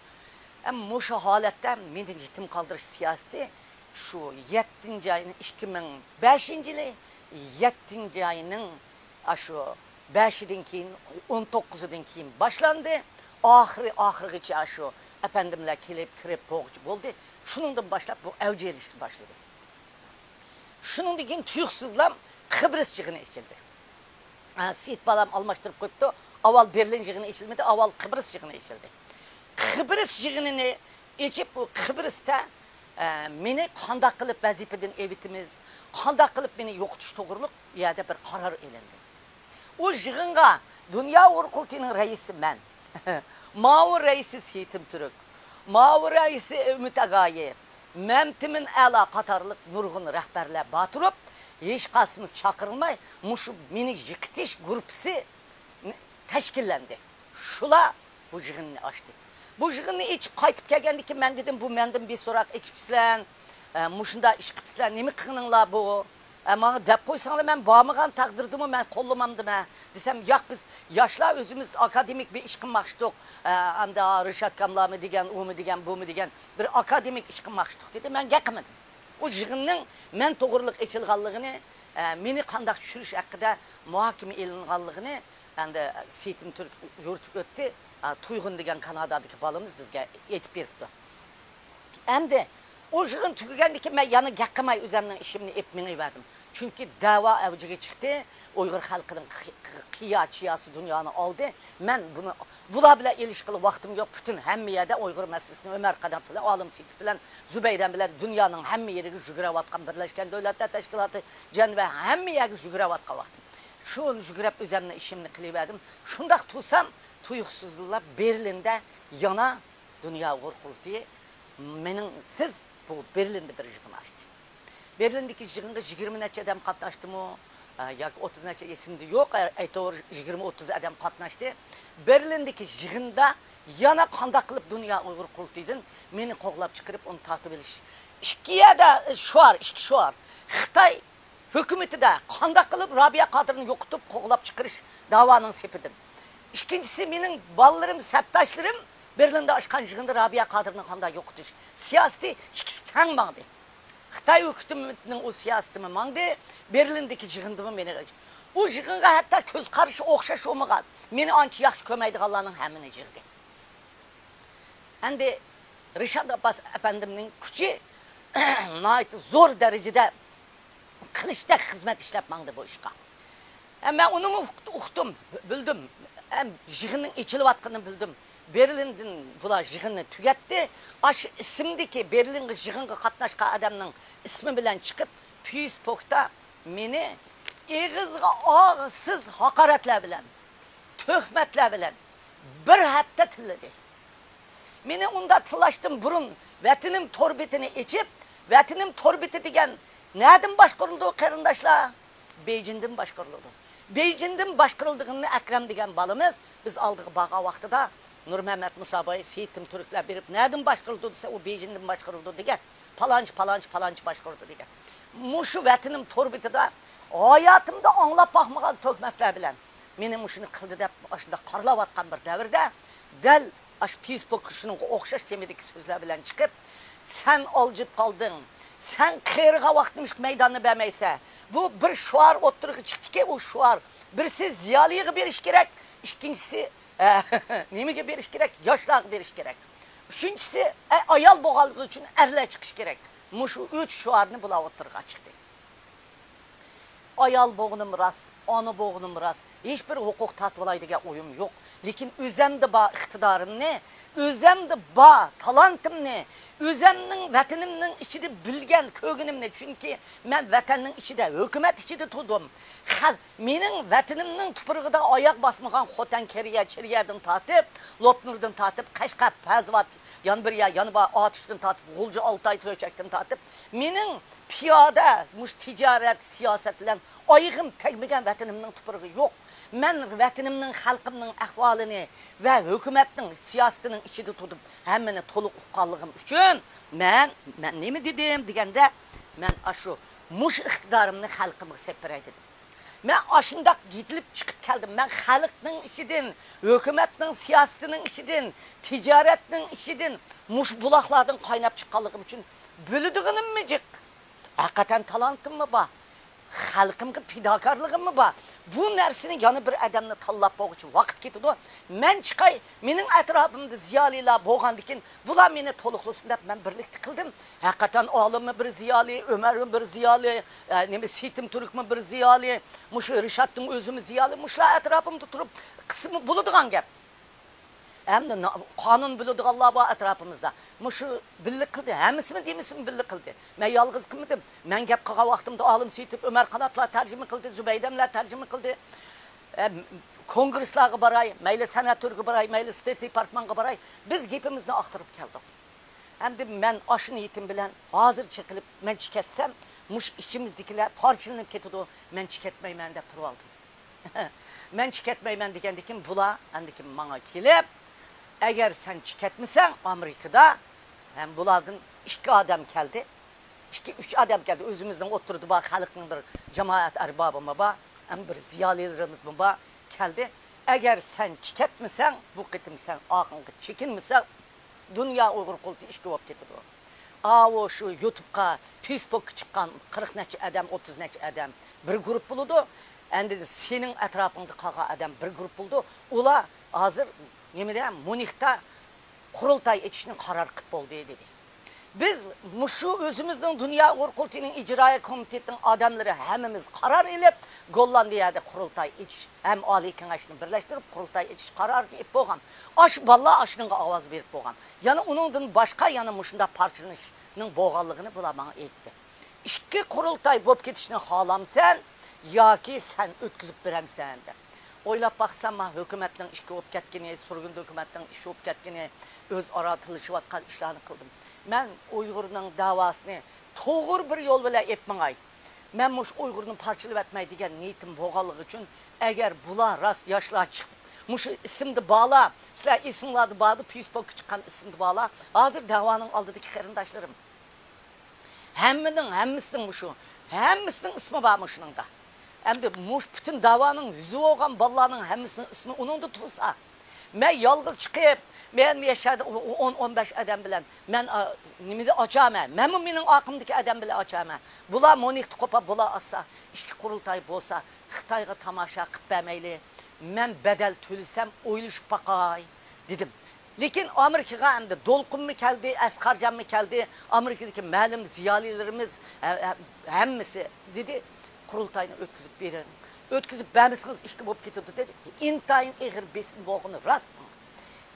ئەمما مۇشۇ ھالەتتە مېنى يېتىم قالدۇرۇش سىياسىتى شۇ يەتتىنچى ئاينىڭ، ئىككى مىڭ بەشىنچى يىلى يەتتىنچى ئاينىڭ ئاشۇ بەشىدىن كېيىن، ئون توققۇزىدىن كېيىن باشلاندى. ئاخىرى، ئاخىرغىچە ئاشۇ ئەپەندىملەر كېلىپ، كىرىپ بولغۇچە بولدى. شۇنىڭدىن باشلاپ بۇ ئەۋج ئېلىشقا باشلىدى. شۇنىڭدىن كېيىن تۇيۇقسىزلا قىبرىس يىغىنى ئېچىلدى. ئە، سېيىت بالام ئالماشتۇرۇپ قويۇپتۇ. ئاۋۋال بېرلىن يىغىنى ئېچىلمىدى، ئاۋۋال قىبرىس يىغىنى ئېچىلدى. قىبرىس يىغىنىنى ئېچىپ، ئۇ قىبرىستە، ئە، مېنى قانداق قىلىپ ۋەزىپىدىن ئېۋىتىمىز، قانداق قىلىپ مېنى يوقىتىش توغرۇلۇق ئۇ يەردە بىر قارار ئېلىندى. ئۇ يىغىنغا دۇنيا ئۇيغۇر قۇرۇلتىيىنىڭ رەئىسى مەن، ماۋۇ رەئىسى سېيىتىم تۈرك، ماۋۇ رەئىسى ئۈمىد ئاگايېۋ، مەمتىمىن ئەلا قاتارلىق نۇرغۇن رەھبەرلەر بار تۇرۇپ، ھېچقايسىمىز چاقىرىلماي مۇشۇ مېنى يىقىتىش گۇرۇپپىسى تەشكىللەندى. شۇلار بۇ يىغىننى ئاچتى. بۇ يىغىننى ئېچىپ قايتىپ كەلگەندىن كېيىن مەن دېدىم، بۇ مەندىن بىر سوراق ئېچىپسىلەر، ئە، مۇشۇنداق ئىش قىپسىلەر، نېمە قىلغىنىڭلار بۇ؟ ئە، ماڭا دەپ قويساڭلار، مەن بارمىغان تەقدىردىمۇ مەن قوللىمامدىمەن دېسەم، ياق، بىز ياشلار ئۆزىمىز ئاكادېمىك بىر ئىش قىلماقچىدۇق. ئە، ئەمدى رىشات كاملامۇ دېگەن، ئۇمۇ دېگەن، بۇمۇ دېگەن، بىر ئاكادېمىك ئىش قىلماقچىدۇق دېدى. مەن گەپ قىلمىدىم. ئۇ يىغىننىڭ مەن توغرىلىق ئېچىلغانلىقىنى، ئە، مېنى قانداق چۈشۈرۈش ھەققىدە مۇھاكىمە ئېلىنغانلىقىنى ئەمدى سېيىتىم تۈرك يورۇتۇپ ئۆتتى. ئە، تۇيغۇن دېگەن كانادادىكى بالىمىز بىزگە ئېيتىپ بېرىپتۇ. ئەمدى ئۇ يىغىن تۈگىگەندىن كېيىن مەن يەنە گەپ قىلماي ئۆزەمنىڭ ئىشىمنى ئېلىپ مېڭىۋەردىم. چۈنكى دەۋا ئەۋجىگە چىقتى. ئۇيغۇر خەلقىنىڭ قى-، قى-، قىيا چىياسى دۇنيانى ئالدى. مەن بۇنى، بۇلار بىلەن ئېلىشقىلى ۋاقتىم يوق. پۈتۈن ھەممە يەردە ئۇيغۇر مەسىلىسىنى ئۆمەر قادات بىلەن، ئالىم سېيىت بىلەن، زۇبەيدەن بىلەن دۇنيانىڭ ھەممە يېرىگە يۈگۈرۈۋاتقان، بىرلەشكەن دۆلەتلەر تەشكىلاتى، جەنۋە، ھەممە يەرگە يۈگۈرۈۋاتقان ۋاقتىم. شۇ يۈگۈرۈپ ئۆزەمنىڭ ئىشىمنى قىلىۋەردىم. شۇنداق تۇرسام، تۇيۇقسىزلا بېرلىندا يەنە دۇنيا ئۇيغۇر قۇرۇلتىيى مېنىڭسىز بۇ بېرلىندا بىر يىغىن ئاچتى. بېرلىندىكى يىغىنغا يىگىرمە نەچچە ئادەم قاتناشتىمۇ، ئە، ياكى ئوتتۇز نەچچە، ئېسىمدە يوق، ئە، ئەيتەۋۇر، يىگىرمە، ئوتتۇز ئادەم قاتناشتى. بېرلىندىكى يىغىندا يەنە قانداق قىلىپ دۇنيا ئۇيغۇر قۇرۇلتىيىدىن مېنى قوغلاپ چىقىرىپ، ئۇنى تارتىۋېلىش. ئىككى يەردە شوئار، ئىككى شوئار. خىتاي ھۆكۈمىتىدە قانداق قىلىپ رابىيە قادىرنى يوقىتىپ قوغلاپ چىقىرىش داۋانىڭ سېپىدىن. ئىككىنچىسى، مېنىڭ بالىلىرىم، سەپداشلىرىم بېرلىندا ئاچقان يىغىندا رابىيە قادىرنى قانداق يوقىتىش سىياسىتى ئىككىسى تەڭ ماڭدى. خىتاي ھۆكۈمىتىنىڭ ئۇ سىياسىتىمۇ ماڭدى، بېرلىندىكى يىغىندىمۇ مېنى، ئۇ يىغىنغا ھەتتا كۆز قارىشى ئوخشاش بولمىغان، مېنى ئانچە ياخشى كۆرمەيدىغانلارنىڭ ھەممىنى يىغدى. ئەمدى رىشات ئابباس ئەپەندىمنىڭ كۈچى ناھايىتى زور دەرىجىدە قىلىچتەك خىزمەت ئىشلەپ ماڭدى بۇ ئىشقا. ھە، مەن ئۇنىمۇ ئۇقتۇم، بىلدىم. ھەم يىغىننىڭ ئېچىلىۋاتقىنىنى بىلدىم. بېرلىندىن بۇلار يىغىننى تۈگەتتى. ئاشۇ ئىسىمدىكى بېرلىنغا يىغىنغا قاتناشقان ئادەمنىڭ ئىسمى بىلەن چىقىپ، فېيسبۇكتا مېنى ئېغىزغا ئاغزىسىز ھاقارەتلەر بىلەن، تۆھمەتلەر بىلەن بىر ھەپتە تىللىدى. مېنى ئۇنداق تىللاشتىن بۇرۇن ۋەتىنىم تور بېتىنى ئېچىپ، ۋەتىنىم تور بېتى دېگەن نەدىن باشقۇرۇلىدۇ، قېرىنداشلار؟ بېيجىڭدىن باشقۇرۇلىدۇ. بېيجىڭدىن باشقۇرۇلىدىغىنىنى ئەكرەم دېگەن بالىمىز، بىز ئالدىغا بارغان ۋاقتىدا نۇرمەمەت مۇساباي، سېيىتىم تۈركلەر بېرىپ، نەدىن باشقۇرۇلىدۇ دېسە، ئۇ بېيجىڭدىن باشقۇرۇلىدۇ دېگەن. پالانچى، پالانچى، پالانچى باشقۇرىدۇ دېگەن. مۇشۇ ۋەتىنىم تور بېتىدە ھاياتىمدا ئاڭلاپ باقمىغان تۆھمەتلەر بىلەن مېنى مۇشۇنى قىلدى دەپ ئاشۇنداق قارىلاۋاتقان بىر دەۋردە، دەل ئاشۇ فېيسبۇكقا شۇنىڭغا ئوخشاش تېمىدىكى سۆزلەر بىلەن چىقىپ، سەن ئالجىپ قالدىڭ، سەن قېرىغان ۋاقىتتا مۇشۇ مەيداننى بەرمەيسەن. بۇ بىر شوئار ئوتتۇرىغا چىقتىكى، ئۇ شوئار بىرسى زىيالىيغا بېرىش كېرەك، ئىككىنچىسى، ئە، نېمىگە بېرىش كېرەك؟ ياشلارغا بېرىش كېرەك. ئۈچىنچىسى، ئە، ئايال بولغانلىقى ئۈچۈن ئەرلەر چىقىش كېرەك. مۇشۇ ئۈچ شوئارنى بۇلار ئوتتۇرىغا چىقتى. ئايال بولغىنىم راست، ئانا بولغىنىم راست، ھېچبىر ھوقۇق تارتىۋالاي دېگەن ئويۇم يوق. لېكىن ئۆزەمدە بار ئىقتىدارىمنى، ئۆزەمدە بار تالانتىمنى، ئۆزەمنىڭ ۋەتىنىمنىڭ ئىچىدە بىلگەن، كۆرگىنىمنى، چۈنكى مەن ۋەتەننىڭ ئىچىدە، ھۆكۈمەت ئىچىدە تۇردۇم. خەل-، مېنىڭ ۋەتىنىمنىڭ تۇپرىقىدا ئاياق باسمىغان خوتەن، كېرىيە، چىرىيەدىن تارتىپ، لوپنۇردىن تارتىپ، قەشقەر، پەزىۋات، يەنە بىر يەر، يەنە بار ئاتۇشتىن تارتىپ، غۇلجا، ئالتاي، چۆچەكتىن تارتىپ، مېنىڭ پىيادە مۇشۇ تىجارەت، سىياسەت بىلەن ئايىغىم تەگمىگەن ۋەتىنىمنىڭ تۇپرىقى يوق. مەن ۋەتىنىمنىڭ، خەلقىمنىڭ ئەھۋالىنى ۋە ھۆكۈمەتنىڭ سىياسىتىنىڭ ئىچىدە تۇرۇپ ھەممىنى تولۇق ئۇققانلىقىم ئۈچۈن مەن، مەن نېمە دېدىم دېگەندە، مەن ئاشۇ، مۇشۇ ئىقتىدارىمنى خەلقىمگە سېلىپ بېرەي دېدىم. مەن ئاشۇنداق يېتىلىپ چىقىپ كەلدىم. مەن خەلقنىڭ ئىچىدىن، ھۆكۈمەتنىڭ سىياسىتىنىڭ ئىچىدىن، تىجارەتنىڭ ئىچىدىن، مۇشۇ بۇلاقلاردىن قايناپ چىققانلىقىم ئۈچۈن بىلىدىغىنىممۇ جىق. ھەقىقەتەن تالانتىممۇ بار. خەلقىمگە پىداكارلىقىممۇ بار. بۇ نەرسىنى يەنە بىر ئادەمنى تاللاپ بولغۇچە ۋاقىت كېتىدۇ. مەن چىقاي، مېنىڭ ئەتراپىمدا زىيالىيلار بولغاندىكىن، بۇلار مېنى تولۇقلىسۇن دەپ مەن بىرلىكتە قىلدىم. ھەقىقەتەن ئالىممۇ بىر زىيالىي، ئۆمەرمۇ بىر زىيالىي، ئە، نېمە، سېيىتىم تۈركمۇ بىر زىيالىي، مۇشۇ رىشاتتىن ئۆزىمۇ زىيالىي، مۇشۇلار ئەتراپىمدا تۇرۇپ قىلسىمۇ بولىدىغان گەپ. ھەمدە نا-، قانۇن بىلىدىغانلار بار ئەتراپىمىزدا. مۇشۇ بىللە قىلدى، ھەممىسىمۇ دېمىسىمۇ بىللە قىلدى. مەن يالغۇز قىلمىدىم. مەن گەپ قىلغان ۋاقتىمدا ئالىم سېيىتوف، ئۆمەر قاناتلار تەرجىمە قىلدى، زۇبەيدەملەر تەرجىمە قىلدى. ئە، كونگرېسلارغا باراي، مەيلى سەنئەت تۈرىگە باراي، مەيلى ستېيت دېپارتمانغا باراي، بىز گېپىمىزنى ئاختۇرۇپ كەلدۇق. ئەمدى مەن ئاشۇ نىيىتىم بىلەن ھازىر چېقىلىپ، مەن چىكەتسەم، مۇشۇ ئىچىمىزدىكىلەر پارچىلىنىپ كېتىدۇ، مەن چىكەتمەيمەن دەپ تۇرۇۋالدىم. مەن چىكەتمەيمەن دېگەندىن كېيىن بۇلار ئاندىن كېيىن ماڭا كېلىپ، ئەگەر سەن چىكەتمىسەڭ ئامېرىكىدا، ھەم بۇلاردىن ئىككى ئادەم كەلدى. ئىككى، ئۈچ ئادەم كەلدى. ئۆزىمىزنىڭ ئوتتۇرىدا بار خەلقنىڭ بىر جامائەت ئەربابىمۇ بار، ھەم بىر زىيالىيلىرىمىزمۇ بار، كەلدى. ئەگەر سەن چىكەتمىسەڭ، بۇ قېتىم سەن ئاخىرقى چېكىنمىسەڭ، دۇنيا ئۇيغۇر قۇرۇلتىيى ئىككى بولۇپ كېتىدۇ. ئاۋۇ شۇ يۇتۇبقا، فېيسبوكقا چىققان قىرىق نەچچە ئادەم، ئوتتۇز نەچچە ئادەم بىر گۇرۇپ بولىدۇ. ئەندى سېنىڭ ئەتراپىڭدا قالغان ئادەم بىر گۇرۇپ بولىدۇ. ئۇلار ھازىر نېمىدە، مۇنىختا قۇرۇلتاي ئېچىشنى قارار قىلىپ بولدى، دېدى. بىز مۇشۇ ئۆزىمىزنىڭ دۇنيا ئۇيغۇر قۇرۇلتىيىنىڭ ئىجرائىيە كومىتېتىنىڭ ئادەملىرى ھەممىمىز قارار ئېلىپ، گوللاندىيەدە قۇرۇلتاي ئېچىش ھەم ئالىي كېڭەشنى بىرلەشتۈرۈپ، قۇرۇلتاي ئېچىش قارارىنى ئېلىپ بولغان. ئاشۇ بالىلار ئاشۇنىڭغا ئاۋاز بېرىپ بولغان. يەنە ئۇنىڭدىن باشقا يەنە مۇشۇنداق پارچىلىنىشنىڭ بولغانلىقىنى بۇلار ماڭا ئېيتتى. ئىككى قۇرۇلتاي بولۇپ كېتىشنى خالامسەن ياكى سەن ئۆتكۈزۈپ بېرەمسەن دەپ. ئويلاپ باقسام، ما ھۆكۈمەتنىڭ ئىككى بولۇپ كەتكىنى، سۈرگۈندە ھۆكۈمەتنىڭ ئىككى بولۇپ كەتكىنى، ئۆزئارا تىللىشىۋاتقان ئىشلارنى قىلدىم. مەن ئۇيغۇرنىڭ داۋاسىنى توغرا بىر يول بىلەن ئېلىپ ماڭاي. مەن مۇشۇ ئۇيغۇرنى پارچىلىۋەتمەي دېگەن نىيىتىم بولغانلىقى ئۈچۈن، ئەگەر بۇلار راست ياشلار چىقىپ، مۇشۇ ئىسىمدە بارلار، سىلەر ئېسىڭلاردا باردۇ، فېيسبوكقا چىققان ئىسىمدە بارلار، ھازىر دەۋانىڭ ئالدىدىكى قېرىنداشلىرىم. ھەممىنىڭ، ھەممىسىنىڭ مۇشۇ، ھەممىسىنىڭ ئىسمى بار مۇشۇنىڭدا. ئەمدى مۇشۇ پۈتۈن داۋانىڭ يۈزى بولغان بالىلارنىڭ ھەممىسىنىڭ ئىسمى ئۇنىڭدا تۇرسا، مەن يالغۇز چىقىپ، مەن يەشەردە ئون، ئون بەش ئادەم بىلەن مەن، ئا، نېمىدە ئاچامەن. مەنمۇ مېنىڭ ئارقامدىكى ئادەم بىلەن ئاچامەن. بۇلار مۇنىختا قوپاپ، بۇلار ئاچسا، ئىككى قۇرۇلتاي بولسا، خىتايغا تاماشا قىلىپ بەرمەيلى. مەن بەدەل تۆلىسەم، ئويلىشىپ باقاي، دېدىم. لېكىن ئامېرىكىغا ئەمدى دولقۇنمۇ كەلدى، ئەسقەرجانمۇ كەلدى، ئامېرىكىدىكى مەلۇم زىيالىيلىرىمىز، ھە-، ھە-، ھەممىسى دېدى، قۇرۇلتاينى ئۆتكۈزۈپ بېرىڭ. ئۆتكۈزۈپ بەرمىسىڭىز ئىككى بولۇپ كېتىدۇ دېدى. ئىنتايىن ئېغىر بېسىم بولغىنى راست.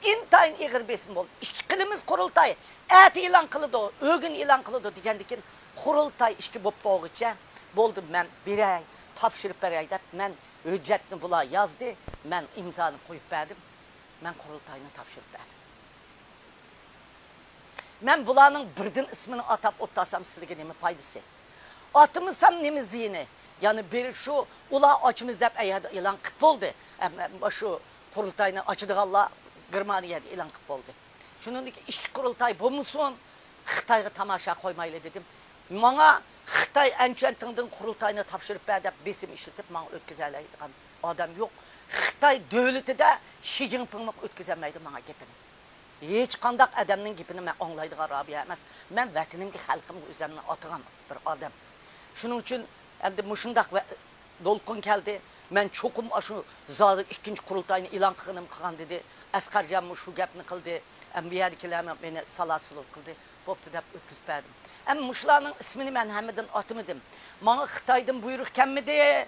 ئىنتايىن ئېغىر بېسىم بولدى. ئىككى قىلىمىز قۇرۇلتاي. ئەتە ئېلان قىلىدۇ، ئۆگۈن ئېلان قىلىدۇ دېگەندىكىن قۇرۇلتاي ئىككى بولۇپ بولغۇچە بولدى، مەن بېرەي، تاپشۇرۇپ بېرەي دەپ مەن ھۆججەتنى بۇلار يازدى، مەن ئىمزانى قويۇپ بەردىم، مەن قۇرۇلتاينى تاپشۇرۇپ بەردىم. مەن بۇلارنىڭ بىردىن ئىسمىنى ئاتاپ ئولتۇرسام سىلىگە نېمە پايدىسى؟ ئاتىمىسام نېمە زىيىنى؟ يەنى بىر شۇ ئۇلار ئاچىمىز دەپ ئەيەردە ئېلان قىلىپ بولدى. ئەم، ئەم، شۇ قۇرۇلتاينى ئاچىدىغانلار گېرمانىيەدە ئېلان قىلىپ بولدى. شۇنىڭدىن كېيىن ئىككى قۇرۇلتاي بولمىسۇن، خىتايغا تاماشا قويمايلى دېدىم. ماڭا خىتاي ئەنچۈەنتىڭدىن قۇرۇلتاينى تاپشۇرۇپ بەر دەپ بېسىم ئىشلىتىپ ماڭا ئۆتكۈزەلەيدىغان ئادەم يوق. خىتاي دۆلىتىدە شى جىنپىڭمۇ ئۆتكۈزەلمەيدۇ ماڭا گېپىنى. ھېچقانداق ئادەمنىڭ گېپىنى مەن ئاڭلايدىغان رابىيە ئەمەس. مەن ۋەتىنىمگە، خەلقىمگە ئۆزۈمنى ئاتىغان بىر ئادەم. شۇنىڭ ئۈچۈن ئەمدى مۇشۇنداق ۋە-، دولقۇن كەلدى. مەن چوقۇم ئاشۇ زادى ئىككىنچى قۇرۇلتاينى ئېلان قىلغىنىم قىلغان دېدى. ئەسقەرجانمۇ شۇ گەپنى قىلدى. ئەم، بۇ يەردىكىلەرمۇ مېنى سالا سولۇن قىلدى. بوپتۇ دەپ ئۆتكۈزۈپ بەردىم. ئەمما مۇشۇلارنىڭ ئىسمىنى مەن ھەممىدىن ئاتىمىدىم. ماڭا خىتايدىن بۇيرۇق كەلمىدى.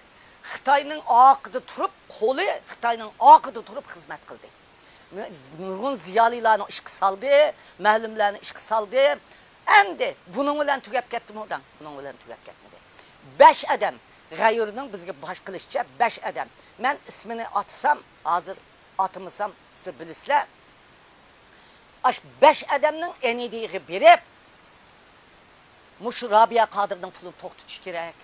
خىتاينىڭ ئارقىدا تۇرۇپ، قولى خىتاينىڭ ئارقىدا تۇرۇپ خىزمەت قىلدى. نۇرغۇن زىيالىيلارنى ئىشقا سالدى، مەلۇملارنى ئىشقا سالدى. ئەمدى بۇنىڭ بىلەن تۈگەپ كەتتىمۇ دەڭ؟ بۇنىڭ بىلەن تۈگەپ كەتمىدى. بەش ئادەم، غەيرىنىڭ بىزگە باش قىلىشىچە بەش ئادەم. مەن ئىسمىنى ئاتىسام، ھازىر ئاتىمىسام، سىلەر بىلىسىلەر. ئاش بەش ئادەمنىڭ ئەنىدىيىگە بېرىپ، مۇشۇ رابىيە قادىرنىڭ پۇلىنى توختىتىش كېرەك،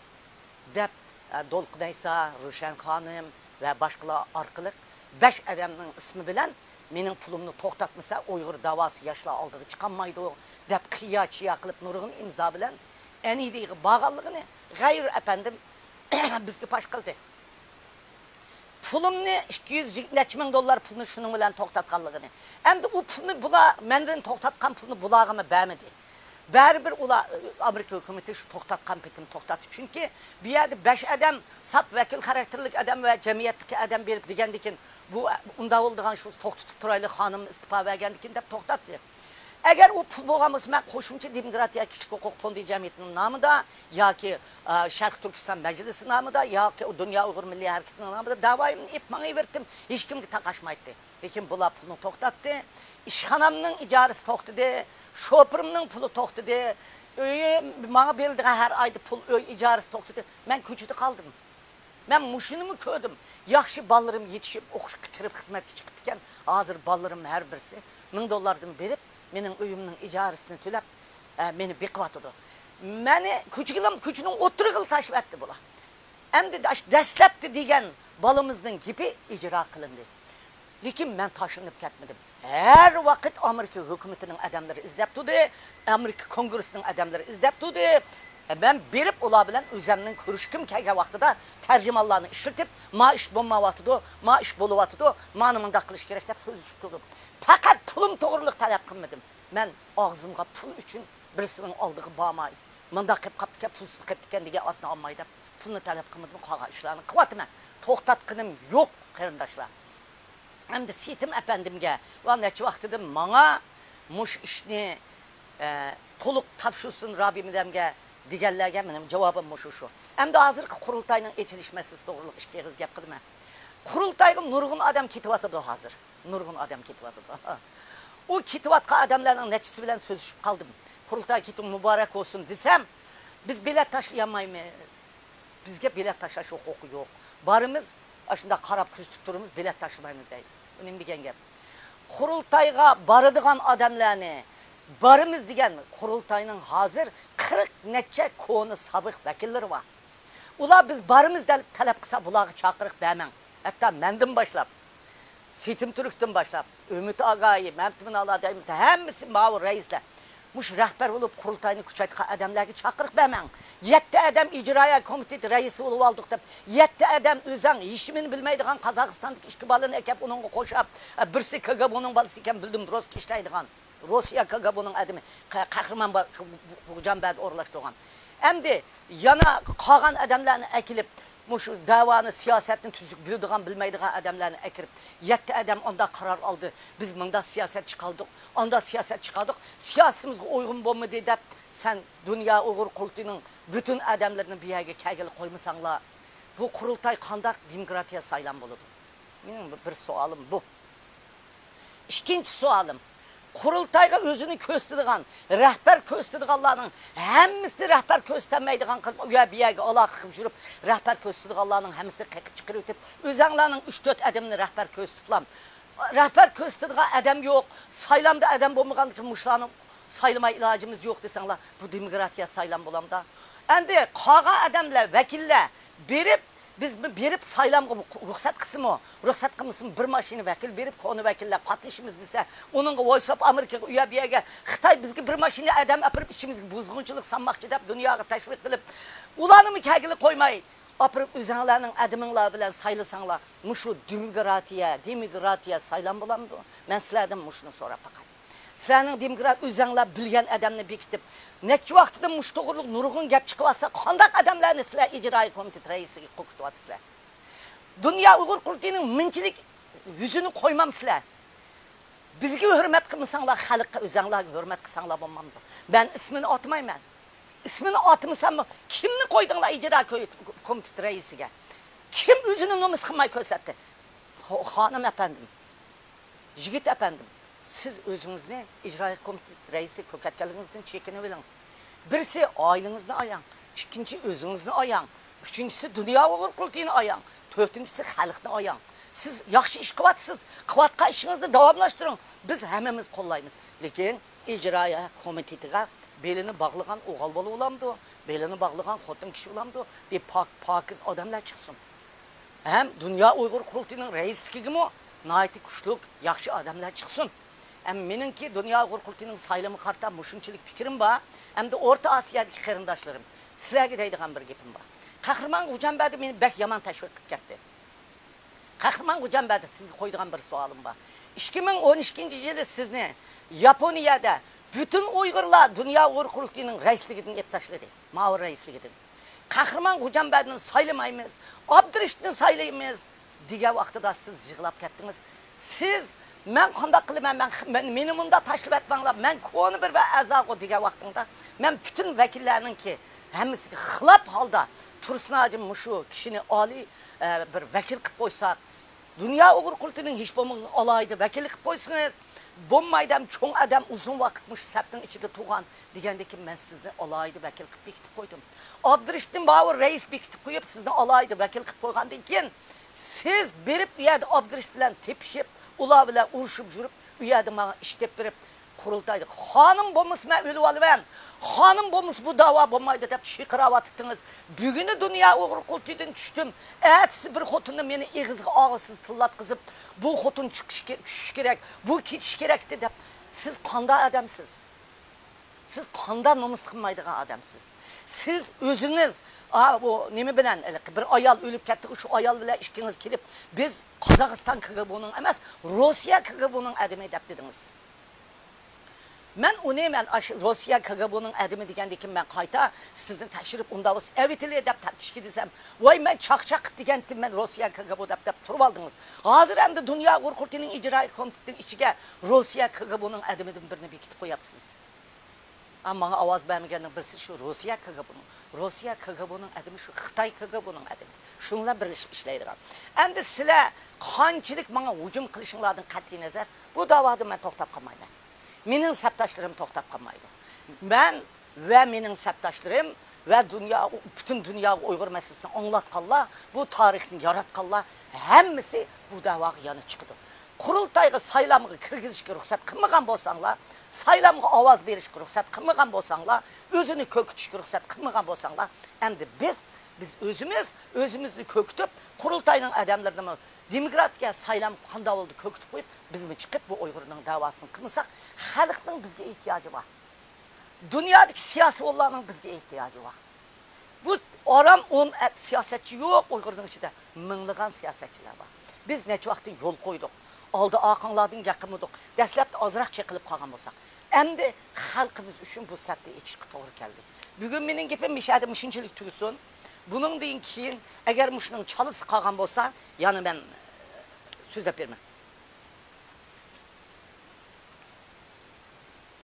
دەپ، ئە، دولقۇن ئەيسا، روشەن خانىم ۋە باشقىلار ئارقىلىق بەش ئادەمنىڭ ئىسمى بىلەن مېنىڭ پۇلۇمنى توختاتمىسا، ئۇيغۇر داۋاسى ياشلار ئالدىغا چىقالمايدۇ، دەپ قىيا-چىيا قىلىپ نۇرغۇن ئىمزا بىلەن ئەنىدىيىگە بارغانلىقىنى غەيرۇ ئەپەندىم بىزگە پاش قىلدى. پۇلۇمنى، ئىككى يۈز نەچچە مىڭ دوللار پۇلنى شۇنىڭ بىلەن توختاتقانلىقىنى. ئەمدى ئۇ پۇلنى بۇلار، مەندىن توختاتقان پۇلنى بۇلارغىمۇ بەرمىدى. بەرىبىر ئۇلار، ئامېرىكا ھۆكۈمىتى شۇ توختاتقان پېتىم توختاتتى. چۈنكى بۇ يەردە بەش ئادەم، ساپ ۋەكىل خاراكتېرلىك ئادەم ۋە جەمئىيەتتىكى ئادەم بېرىپ دېگەندىكىن، بۇ ئۇنداق بولىدىغان، شۇ توختىتىپ تۇرايلى، خانىم ئىستېپا بەرگەندىكىن دەپ توختاتتى. ئەگەر ئۇ پۇل بولغان بولسا، مەن قوشۇمچە دېموكراتىيە كىشىلىك ھوقۇق فوندى جەمئىيىتىنىڭ نامىدا ياكى، ئا، شەرقىي تۈركىستان مەجلىسى نامىدا ياكى دۇنيا ئۇيغۇر مىللىي ھەرىكىتىنىڭ نامىدا داۋايىمنى ئېلىپ ماڭىۋېرىتتىم. ھېچكىمگە تاقاشمايتتى. لېكىن بۇلار پۇلنى توختاتتى. ئىشخانامنىڭ ئىجارىسى توختىدى. شوپۇرۇمنىڭ پۇلى توختىدى. ئۆيۈم، ماڭا بېرىلىدىغان ھەر ئايدا پۇل، ئۆي ئىجارىسى توختىدى. مەن كوچىدا قالدىم. مەن مۇشۇنىمۇ كۆردۈم. ياخشى بالىلىرىم يېتىشىپ، ئوقۇشقا كىرىپ خىزمەتكە چىقىپتىكەن. ھازىر بالىلىرىم ھەر بىرسى مىڭ دوللاردىن بېرىپ، مېنىڭ ئۆيۈمنىڭ ئىجارىسىنى تۆلەپ، ئە، مېنى بېقىۋاتىدۇ. مېنى كوچىغىلا، كوچىنىڭ ئوتتۇرىغىلا تاشلىۋەتتى بۇلار. ئەمدى داش-، دەسلەپتە دېگەن بالىمىزنىڭ گېپى ئىجرا قىلىندى. لېكىن مەن تاشلىنىپ كەتمىدىم. ھەر ۋاقىت ئامېرىكا ھۆكۈمىتىنىڭ ئادەملىرى ئىزدەپ تۇردى، ئامېرىكا كونگرېسىنىڭ ئادەملىرى ئىزدەپ تۇردى. مەن بېرىپ ئۇلار بىلەن ئۆزەمنىڭ كۆرۈشكۈم كەلگەن ۋاقتىدا تەرجىمانلارنى ئىشلىتىپ، ما ئىش بولمايۋاتىدۇ، ما ئىش بولۇۋاتىدۇ، مانى مۇنداق قىلىش كېرەك دەپ سۆزلىشىپ تۇردۇم. پەقەت پۇلۇم توغرىلىق تەلەپ قىلمىدىم. مەن ئاغزىمغا پۇل ئۈچۈن بىرسىنىڭ ئالدىغا بارماي، مۇنداق قىلىپ قاپتىكەن، پۇلسىز قېپتىكەن دېگەن ئاتنى ئالماي دەپ پۇلنى تەلەپ قىلمىدىم، قالغان ئىشلارنى قىلىۋاتىمەن. توختاتقىنىم يوق، قېرىنداشلار. ئەمدى سېيىتىم ئەپەندىمگە، ۋە نەچچە ۋاقتىدىن ماڭا مۇشۇ ئىشنى، ئە، تولۇق تاپشۇرسۇن رابىيە مەدەمگە دېگەنلەرگە مېنىڭ جاۋابىم مۇشۇ شۇ. ئەمدى ھازىرقى قۇرۇلتاينىڭ ئېچىلىش مەسىلىسى توغرىلىق ئىككى ئېغىز گەپ قىلىمەن. قۇرۇلتايغا نۇرغۇن ئادەم كېتىۋاتىدۇ ھازىر. نۇرغۇن ئادەم كېتىۋاتىدۇ. ئۇ كېتىۋاتقان ئادەملەرنىڭ نەچچىسى بىلەن سۆزلىشىپ قالدىم. قۇرۇلتاي كېتىۋ مۇبارەك بولسۇن دېسەم، بىز بېلەت تاشلىيالمايمىز. بىزگە بېلەت تاشلاش ھوقۇقى يوق. بارىمىز، ئاشۇنداق قاراپ كۆزىتىپ تۇرىمىز، بېلەت تاشلىمايمىز دەيدۇ. بۇ نېمە دېگەن گەپ؟ قۇرۇلتايغا بارىدىغان ئادەملەرنى، بارىمىز دېگەن قۇرۇلتاينىڭ ھازىر قىرىق نەچچە كونا سابىق ۋەكىللىرى بار. ئۇلار بىز بارىمىز دەپ تەلەپ قىلسا، بۇلارغا چاقىرىق بەرمەڭ. ھەتتا مەندىن باشلاپ، سېيىتىم تۈركتىن باشلاپ، ئۈمىد ئاگايى، مەمتىمىن ئالا دەيمىز، ھەممىسى ماۋۇ رەئىسلەر. مۇشۇ رەھبەر بولۇپ قۇرۇلتاينى كۈچەيتكەن ئادەملەرگە چاقىرىق بەرمەڭ. يەتتە ئادەم ئىجرائىيە كومىتېت رەئىسى بولۇپ ئالدۇق دەپ، يەتتە ئادەم ئۆزەڭ ھېچنېمىنى بىلمەيدىغان قازاقىستاندىكى ئىككى بالىنى ئەكەپ ئۇنىڭغا قوشاپ، بىرسى كاگابونىڭ بالىسى ئىكەن، بىلدىم، روسكا ئىشلەيدىغان. روسىيە كاگابونىڭ ئادىمى، قە-، قەھرىمان با-، بۇ-، بۇ-، بۇ جامبەدە ئورۇنلاشتۇرغان. ئەمدى يەنە قالغان ئادەملەرنى ئەكېلىپ، مۇشۇ دەۋانى، سىياسەتنى تۈزۈك بىلىدىغان، بىلمەيدىغان ئادەملەرنى ئەكىرىپ، يەتتە ئادەم ئانداق قارار ئالدى، بىز مۇنداق سىياسەت چىقاردۇق، ئانداق سىياسەت چىقاردۇق، سىياسىتىمىزگە ئۇيغۇن بولمىدى دەپ، سەن دۇنيا ئۇيغۇر قۇرۇلتىيىنىڭ پۈتۈن ئادەملىرىنى بۇ يەرگە كەلگىلى قويمىساڭلار، بۇ قۇرۇلتاي قانداق دېموكراتىيە سايلام بولىدۇ؟ مېنىڭ بىر سوئالىم بۇ. ئىككىنچى سوئالىم، قۇرۇلتايغا ئۆزىنى كۆرسىتىدىغان، رەھبەر كۆرسىتىدىغانلارنىڭ ھەممىسىنى رەھبەر كۆرسىتەلمەيدىغان قىلىپ، ئۇ يەر بۇ يەرگە ئالاقە قىلىپ يۈرۈپ، رەھبەر كۆرسىتىدىغانلارنىڭ ھەممىسىنى قېقىپ چىقىرىۋېتىپ، ئۆزەڭلارنىڭ ئۈچ تۆت ئادىمىنى رەھبەر كۆرسىتىپلا، رەھبەر كۆرسىتىدىغان ئادەم يوق، سايلامدا ئادەم بولمىغاندىكىن مۇشۇلارنى سايلىماي ئىلاجىمىز يوق دېسەڭلار، بۇ دېموكراتىيە سايلام بولامدا؟ ئەمدى قالغان ئادەملەر، ۋەكىللەر بېرىپ، بىز بېرىپ سايلامغا رۇخسەت قىلسىمۇ، رۇخسەت قىلمىسىمۇ، بىر ماشىنا ۋەكىل بېرىپ، كونا ۋەكىللەر قاتنىشىمىز دېسە، ئۇنىڭغا ۋويس ئوف ئامېرىكىغا ئۇ يەر بۇ يەرگە خىتاي بىزگە بىر ماشىنا ئادەم ئاپىرىپ ئىچىمىزگە بۇزغۇنچىلىق سالماقچى دەپ دۇنياغا تەشۋىق قىلىپ، ئۇلارنىمۇ كەلگىلى قويماي، ئاپىرىپ ئۆزەڭلارنىڭ ئادىمىڭلار بىلەن سايلىساڭلار، مۇشۇ دېموكراتىيە، دېموكراتىيە سايلام بولامدۇ؟ مەن سىلەردىن مۇشۇنى سوراپ باقاي. سىلەرنىڭ دېموكرات ئۆزەڭلار بىلگەن ئادەمنى بېكىتىپ، نەچچە ۋاقىتتىن مۇشۇ توغرىلىق نۇرغۇن گەپ چىقىۋاتسا، قانداق ئادەملەرنى سىلەر ئىجرائىيە كومىتېت رەئىسىگە قويۇپ كېتىۋاتىسىلەر؟ دۇنيا ئۇيغۇر قۇرۇلتىيىنىڭ مىڭچىلىك يۈزىنى قويمامسىلەر؟ بىزگە ھۆرمەت قىلمىساڭلار، خەلققە، ئۆزەڭلارغا ھۆرمەت قىلساڭلار بولمامدۇ؟ مەن ئىسمىنى ئاتىمايمەن. ئىسمىنى ئاتىمىساممۇ، كىمنى قويدۇڭلار ئىجرا كو-، كومىتېت رەئىسىگە؟ كىم ئۆزىنى نومۇس قىلماي كۆرسەتتى؟ خو-، خانىم ئەپەندىم، يىگىت ئەپەندىم، سىز ئۆزىڭىزنى ئىجرائىيە كومىتېت رەئىسى كۆرسەتكەنلىكىڭىزدىن چېكىنىۋېلىڭ. بىرسى ئائىلىڭىزنى ئاياڭ، ئىككىنچى ئۆزىڭىزنى ئاياڭ، ئۈچىنچىسى دۇنيا ئۇيغۇر قۇرۇلتىيىنى ئاياڭ، تۆتىنچىسى خەلقنى ئاياڭ. سىز ياخشى ئىش قىلىۋاتىسىز، قىلىۋاتقان ئىشىڭىزنى داۋاملاشتۇرۇڭ. بىز ھەممىمىز قوللايمىز. لېكىن ئىجرائىيە كومىتېتىغا بېلىنى باغلىغان ئوغۇل بالا بولامدۇ؟ بېلىنى باغلىغان خوتۇن كىشى بولامدۇ؟ بىر پاك، پاكىز ئادەملەر چىقسۇن. ھەم دۇنيا ئۇيغۇر قۇرۇلتىيىنىڭ رەئىسلىكىگىمۇ ناھايىتى كۈچلۈك، ياخشى ئادەملەر چىقسۇن. ھەم مېنىڭكى دۇنيا ئۇيغۇر قۇرۇلتىيىنىڭ سايلىمىغا قارىتا مۇشۇنچىلىك پىكرىم بار. ئەمدى ئورتا ئاسىيادىكى قېرىنداشلىرىم، سىلەرگە دەيدىغان بىر گېپىم بار. قەھرىمان غوجامبەردى مېنى بەك يامان تەشۋىق قىلىپ كەتتى. قەھرىمان غوجامبەردى، سىزگە قويىدىغان بىر سوئالىم بار. ئىككى مىڭ ئون ئىككىنچى يىلى سىزنى ياپونىيەدە پۈتۈن ئۇيغۇرلار دۇنيا ئۇيغۇر قۇرۇلتىيىنىڭ رەئىسلىكىدىن ئېلىپ تاشلىدى، ماۋۇ رەئىسلىكىدىن. قەھرىمان خوجامبەردىننى سايلىمايمىز، ئابدۇرېشىتنى سايلايمىز دېگەن ۋاقتىدا سىز يىغلاپ كەتتىڭىز. سىز، مەن قانداق قىلىمەن، مەن، مەن، مېنى مۇنداق تاشلىۋەتمەڭلار، مەن كونا بىر ۋە ئەزاغۇ دېگەن ۋاقتىڭدا، مەن پۈتۈن ۋەكىللەرنىڭكى ھەممىسىگە خىلاپ ھالدا تۇرسۇن ھاجىم مۇشۇ كىشىنى ئالىي، ئە، بىر ۋەكىل قىلىپ قويساق، دۇنيا ئۇيغۇر قۇرۇلتىيىنىڭ ھېچ بولمىغاندا ئالاھىدە ۋەكىللىك قىلىپ قويسىڭىز، بولمايدۇ ھەم چوڭ ئادەم ئۇزۇن ۋاقىت مۇشۇ سەپنىڭ ئىچىدە تۇرغان دېگەندىن كېيىن، مەن سىزنى ئالاھىدە ۋەكىل قىلىپ بېكىتىپ قويدۇم. ئابدۇرېشىتنى ماۋۇ رەئىس بېكىتىپ قويۇپ، سىزنى ئالاھىدە ۋەكىل قىلىپ قويغاندىن كېيىن، سىز بېرىپ ئۇ يەردە ئابدۇرېشىت بىلەن تېپىشىپ، ئۇلار بىلەن ئۇرۇشۇپ يۈرۈپ، ئۇ يەردە ماڭا ئىش تېپىپ بېرىپ، قۇرۇلتايدا خانىم بولمىسا مەن ئۆلۈۋالىمەن، خانىم بولمىسا بۇ داۋا بولمايدۇ دەپ چىرقىراۋاتىتىڭىز. بۈگۈنى دۇنيا ئۇيغۇر قۇرۇلتىيىدىن چۈشتۈم. ئەتىسى بىر خوتۇننى مېنى ئېغىزغا ئاغزىسىز تىللاتقۇزۇپ، بۇ خوتۇن چىقىشى كېرەك، چۈشۈشى كېرەك، بۇ كېتىشى كېرەكتى دەپ. سىز قانداق ئادەمسىز؟ سىز قانداق نومۇس قىلمايدىغان ئادەمسىز؟ سىز ئۆزىڭىز، ئا، بۇ نېمە بىلەن، ھېلىقى بىر ئايال ئۆلۈپ كەتتى، شۇ ئايال بىلەن ئىككىڭىز كېلىپ، بىز قازاقىستان كىگبونىڭ ئەمەس، روسىيە كىگبونىڭ ئادىمى دەپ دېدىڭىز. مەن ئۇنى، مەن ئاشۇ روسىيە كىگبونىڭ ئادىمى دېگەندىن كېيىن مەن قايتا سىزنى تەكشۈرۈپ، ئۇنداق بولسا ئەۋېتىلى دەپ تەپتىشكە دېسەم، ۋاي، مەن چاقچاق قىپ دېگەنتىم، مەن روسىيە كىگبو دەپ، دەپ تۇرۇۋالدىڭىز. ھازىر ئەمدى دۇنيا ئۇيغۇر قۇرۇلتىيىنىڭ ئىجرائىي كومىتېتىنىڭ ئىچىگە روسىيە كىگبونىڭ ئادىمىدىن بىرنى بېكىتىپ قوياپسىز. ئا، ماڭا ئاۋاز بەرمىگەننىڭ بىرسى شۇ روسىيە كىگبونىڭ، روسىيە كىگبونىڭ ئادىمى شۇ خىتاي كىگبونىڭ ئادىمى. شۇنىڭ بىلەن بىرلىشىپ ئىشلەيدىغان. ئەمدى سىلەر قانچىلىك ماڭا ھۇجۇم قىلىشىڭلاردىن قەتئىينەزەر، بۇ داۋادا مەن توختاپ قالمايمەن. مېنىڭ سەپداشلىرىم توختاپ قالمايدۇ. مەن ۋە مېنىڭ سەپداشلىرىم ۋە دۇنيا، پۈتۈن دۇنياغا ئۇيغۇر مەسىلىسىنى ئاڭلاتقانلار، بۇ تارىخنى ياراتقانلار ھەممىسى بۇ داۋاغا يەنە چىقىدۇ. قۇرۇلتايغا سايلامغا كىرگۈزۈشكە رۇخسەت قىلمىغان بولساڭلار، سايلامغا ئاۋاز بېرىشكە رۇخسەت قىلمىغان بولساڭلار، ئۆزىنى كۆرسىتىشكە رۇخسەت قىلمىغان بولساڭلار، ئەمدى بىز، بىز ئۆزىمىز ئۆزىمىزنى كۆرسىتىپ، قۇرۇلتاينىڭ ئادەملىرىنىمۇ دېموكراتىيە سايلام قانداق بولدى كۆرسىتىپ قويۇپ، بىزمۇ چىقىپ بۇ ئۇيغۇرنىڭ داۋاسىنى قىلمىساق، خەلقنىڭ بىزگە ئېھتىياجى بار. دۇنيادىكى سىياسىيونلارنىڭ بىزگە ئېھتىياجى بار. بۇ ئاران ئون ئەت سىياسەتچى يوق ئۇيغۇرنىڭ ئىچىدە. مىڭلىغان سىياسەتچىلەر بار. بىز نەچچە ۋاقىتتىن يول قويدۇق. ئالدى ئارقاڭلاردىن گەپ قىلمىدۇق. دەسلەپتە ئازراق چېقىلىپ قالغان بولساق. ئەمدى خەلقىمىز ئۈچۈن بۇ سەپنى ئېچىشقا توغرا كەلدى. بۈگۈن مېنىڭ گېپىم مۇشۇ يەردە مۇشۇنچىلىك تۈگىسۇن. بۇنىڭدىن كېيىن ئەگەر مۇشۇنىڭ چالىسى قالغان بولسا، يەنە مەن، ئە، سۆزلەپ بېرىمەن.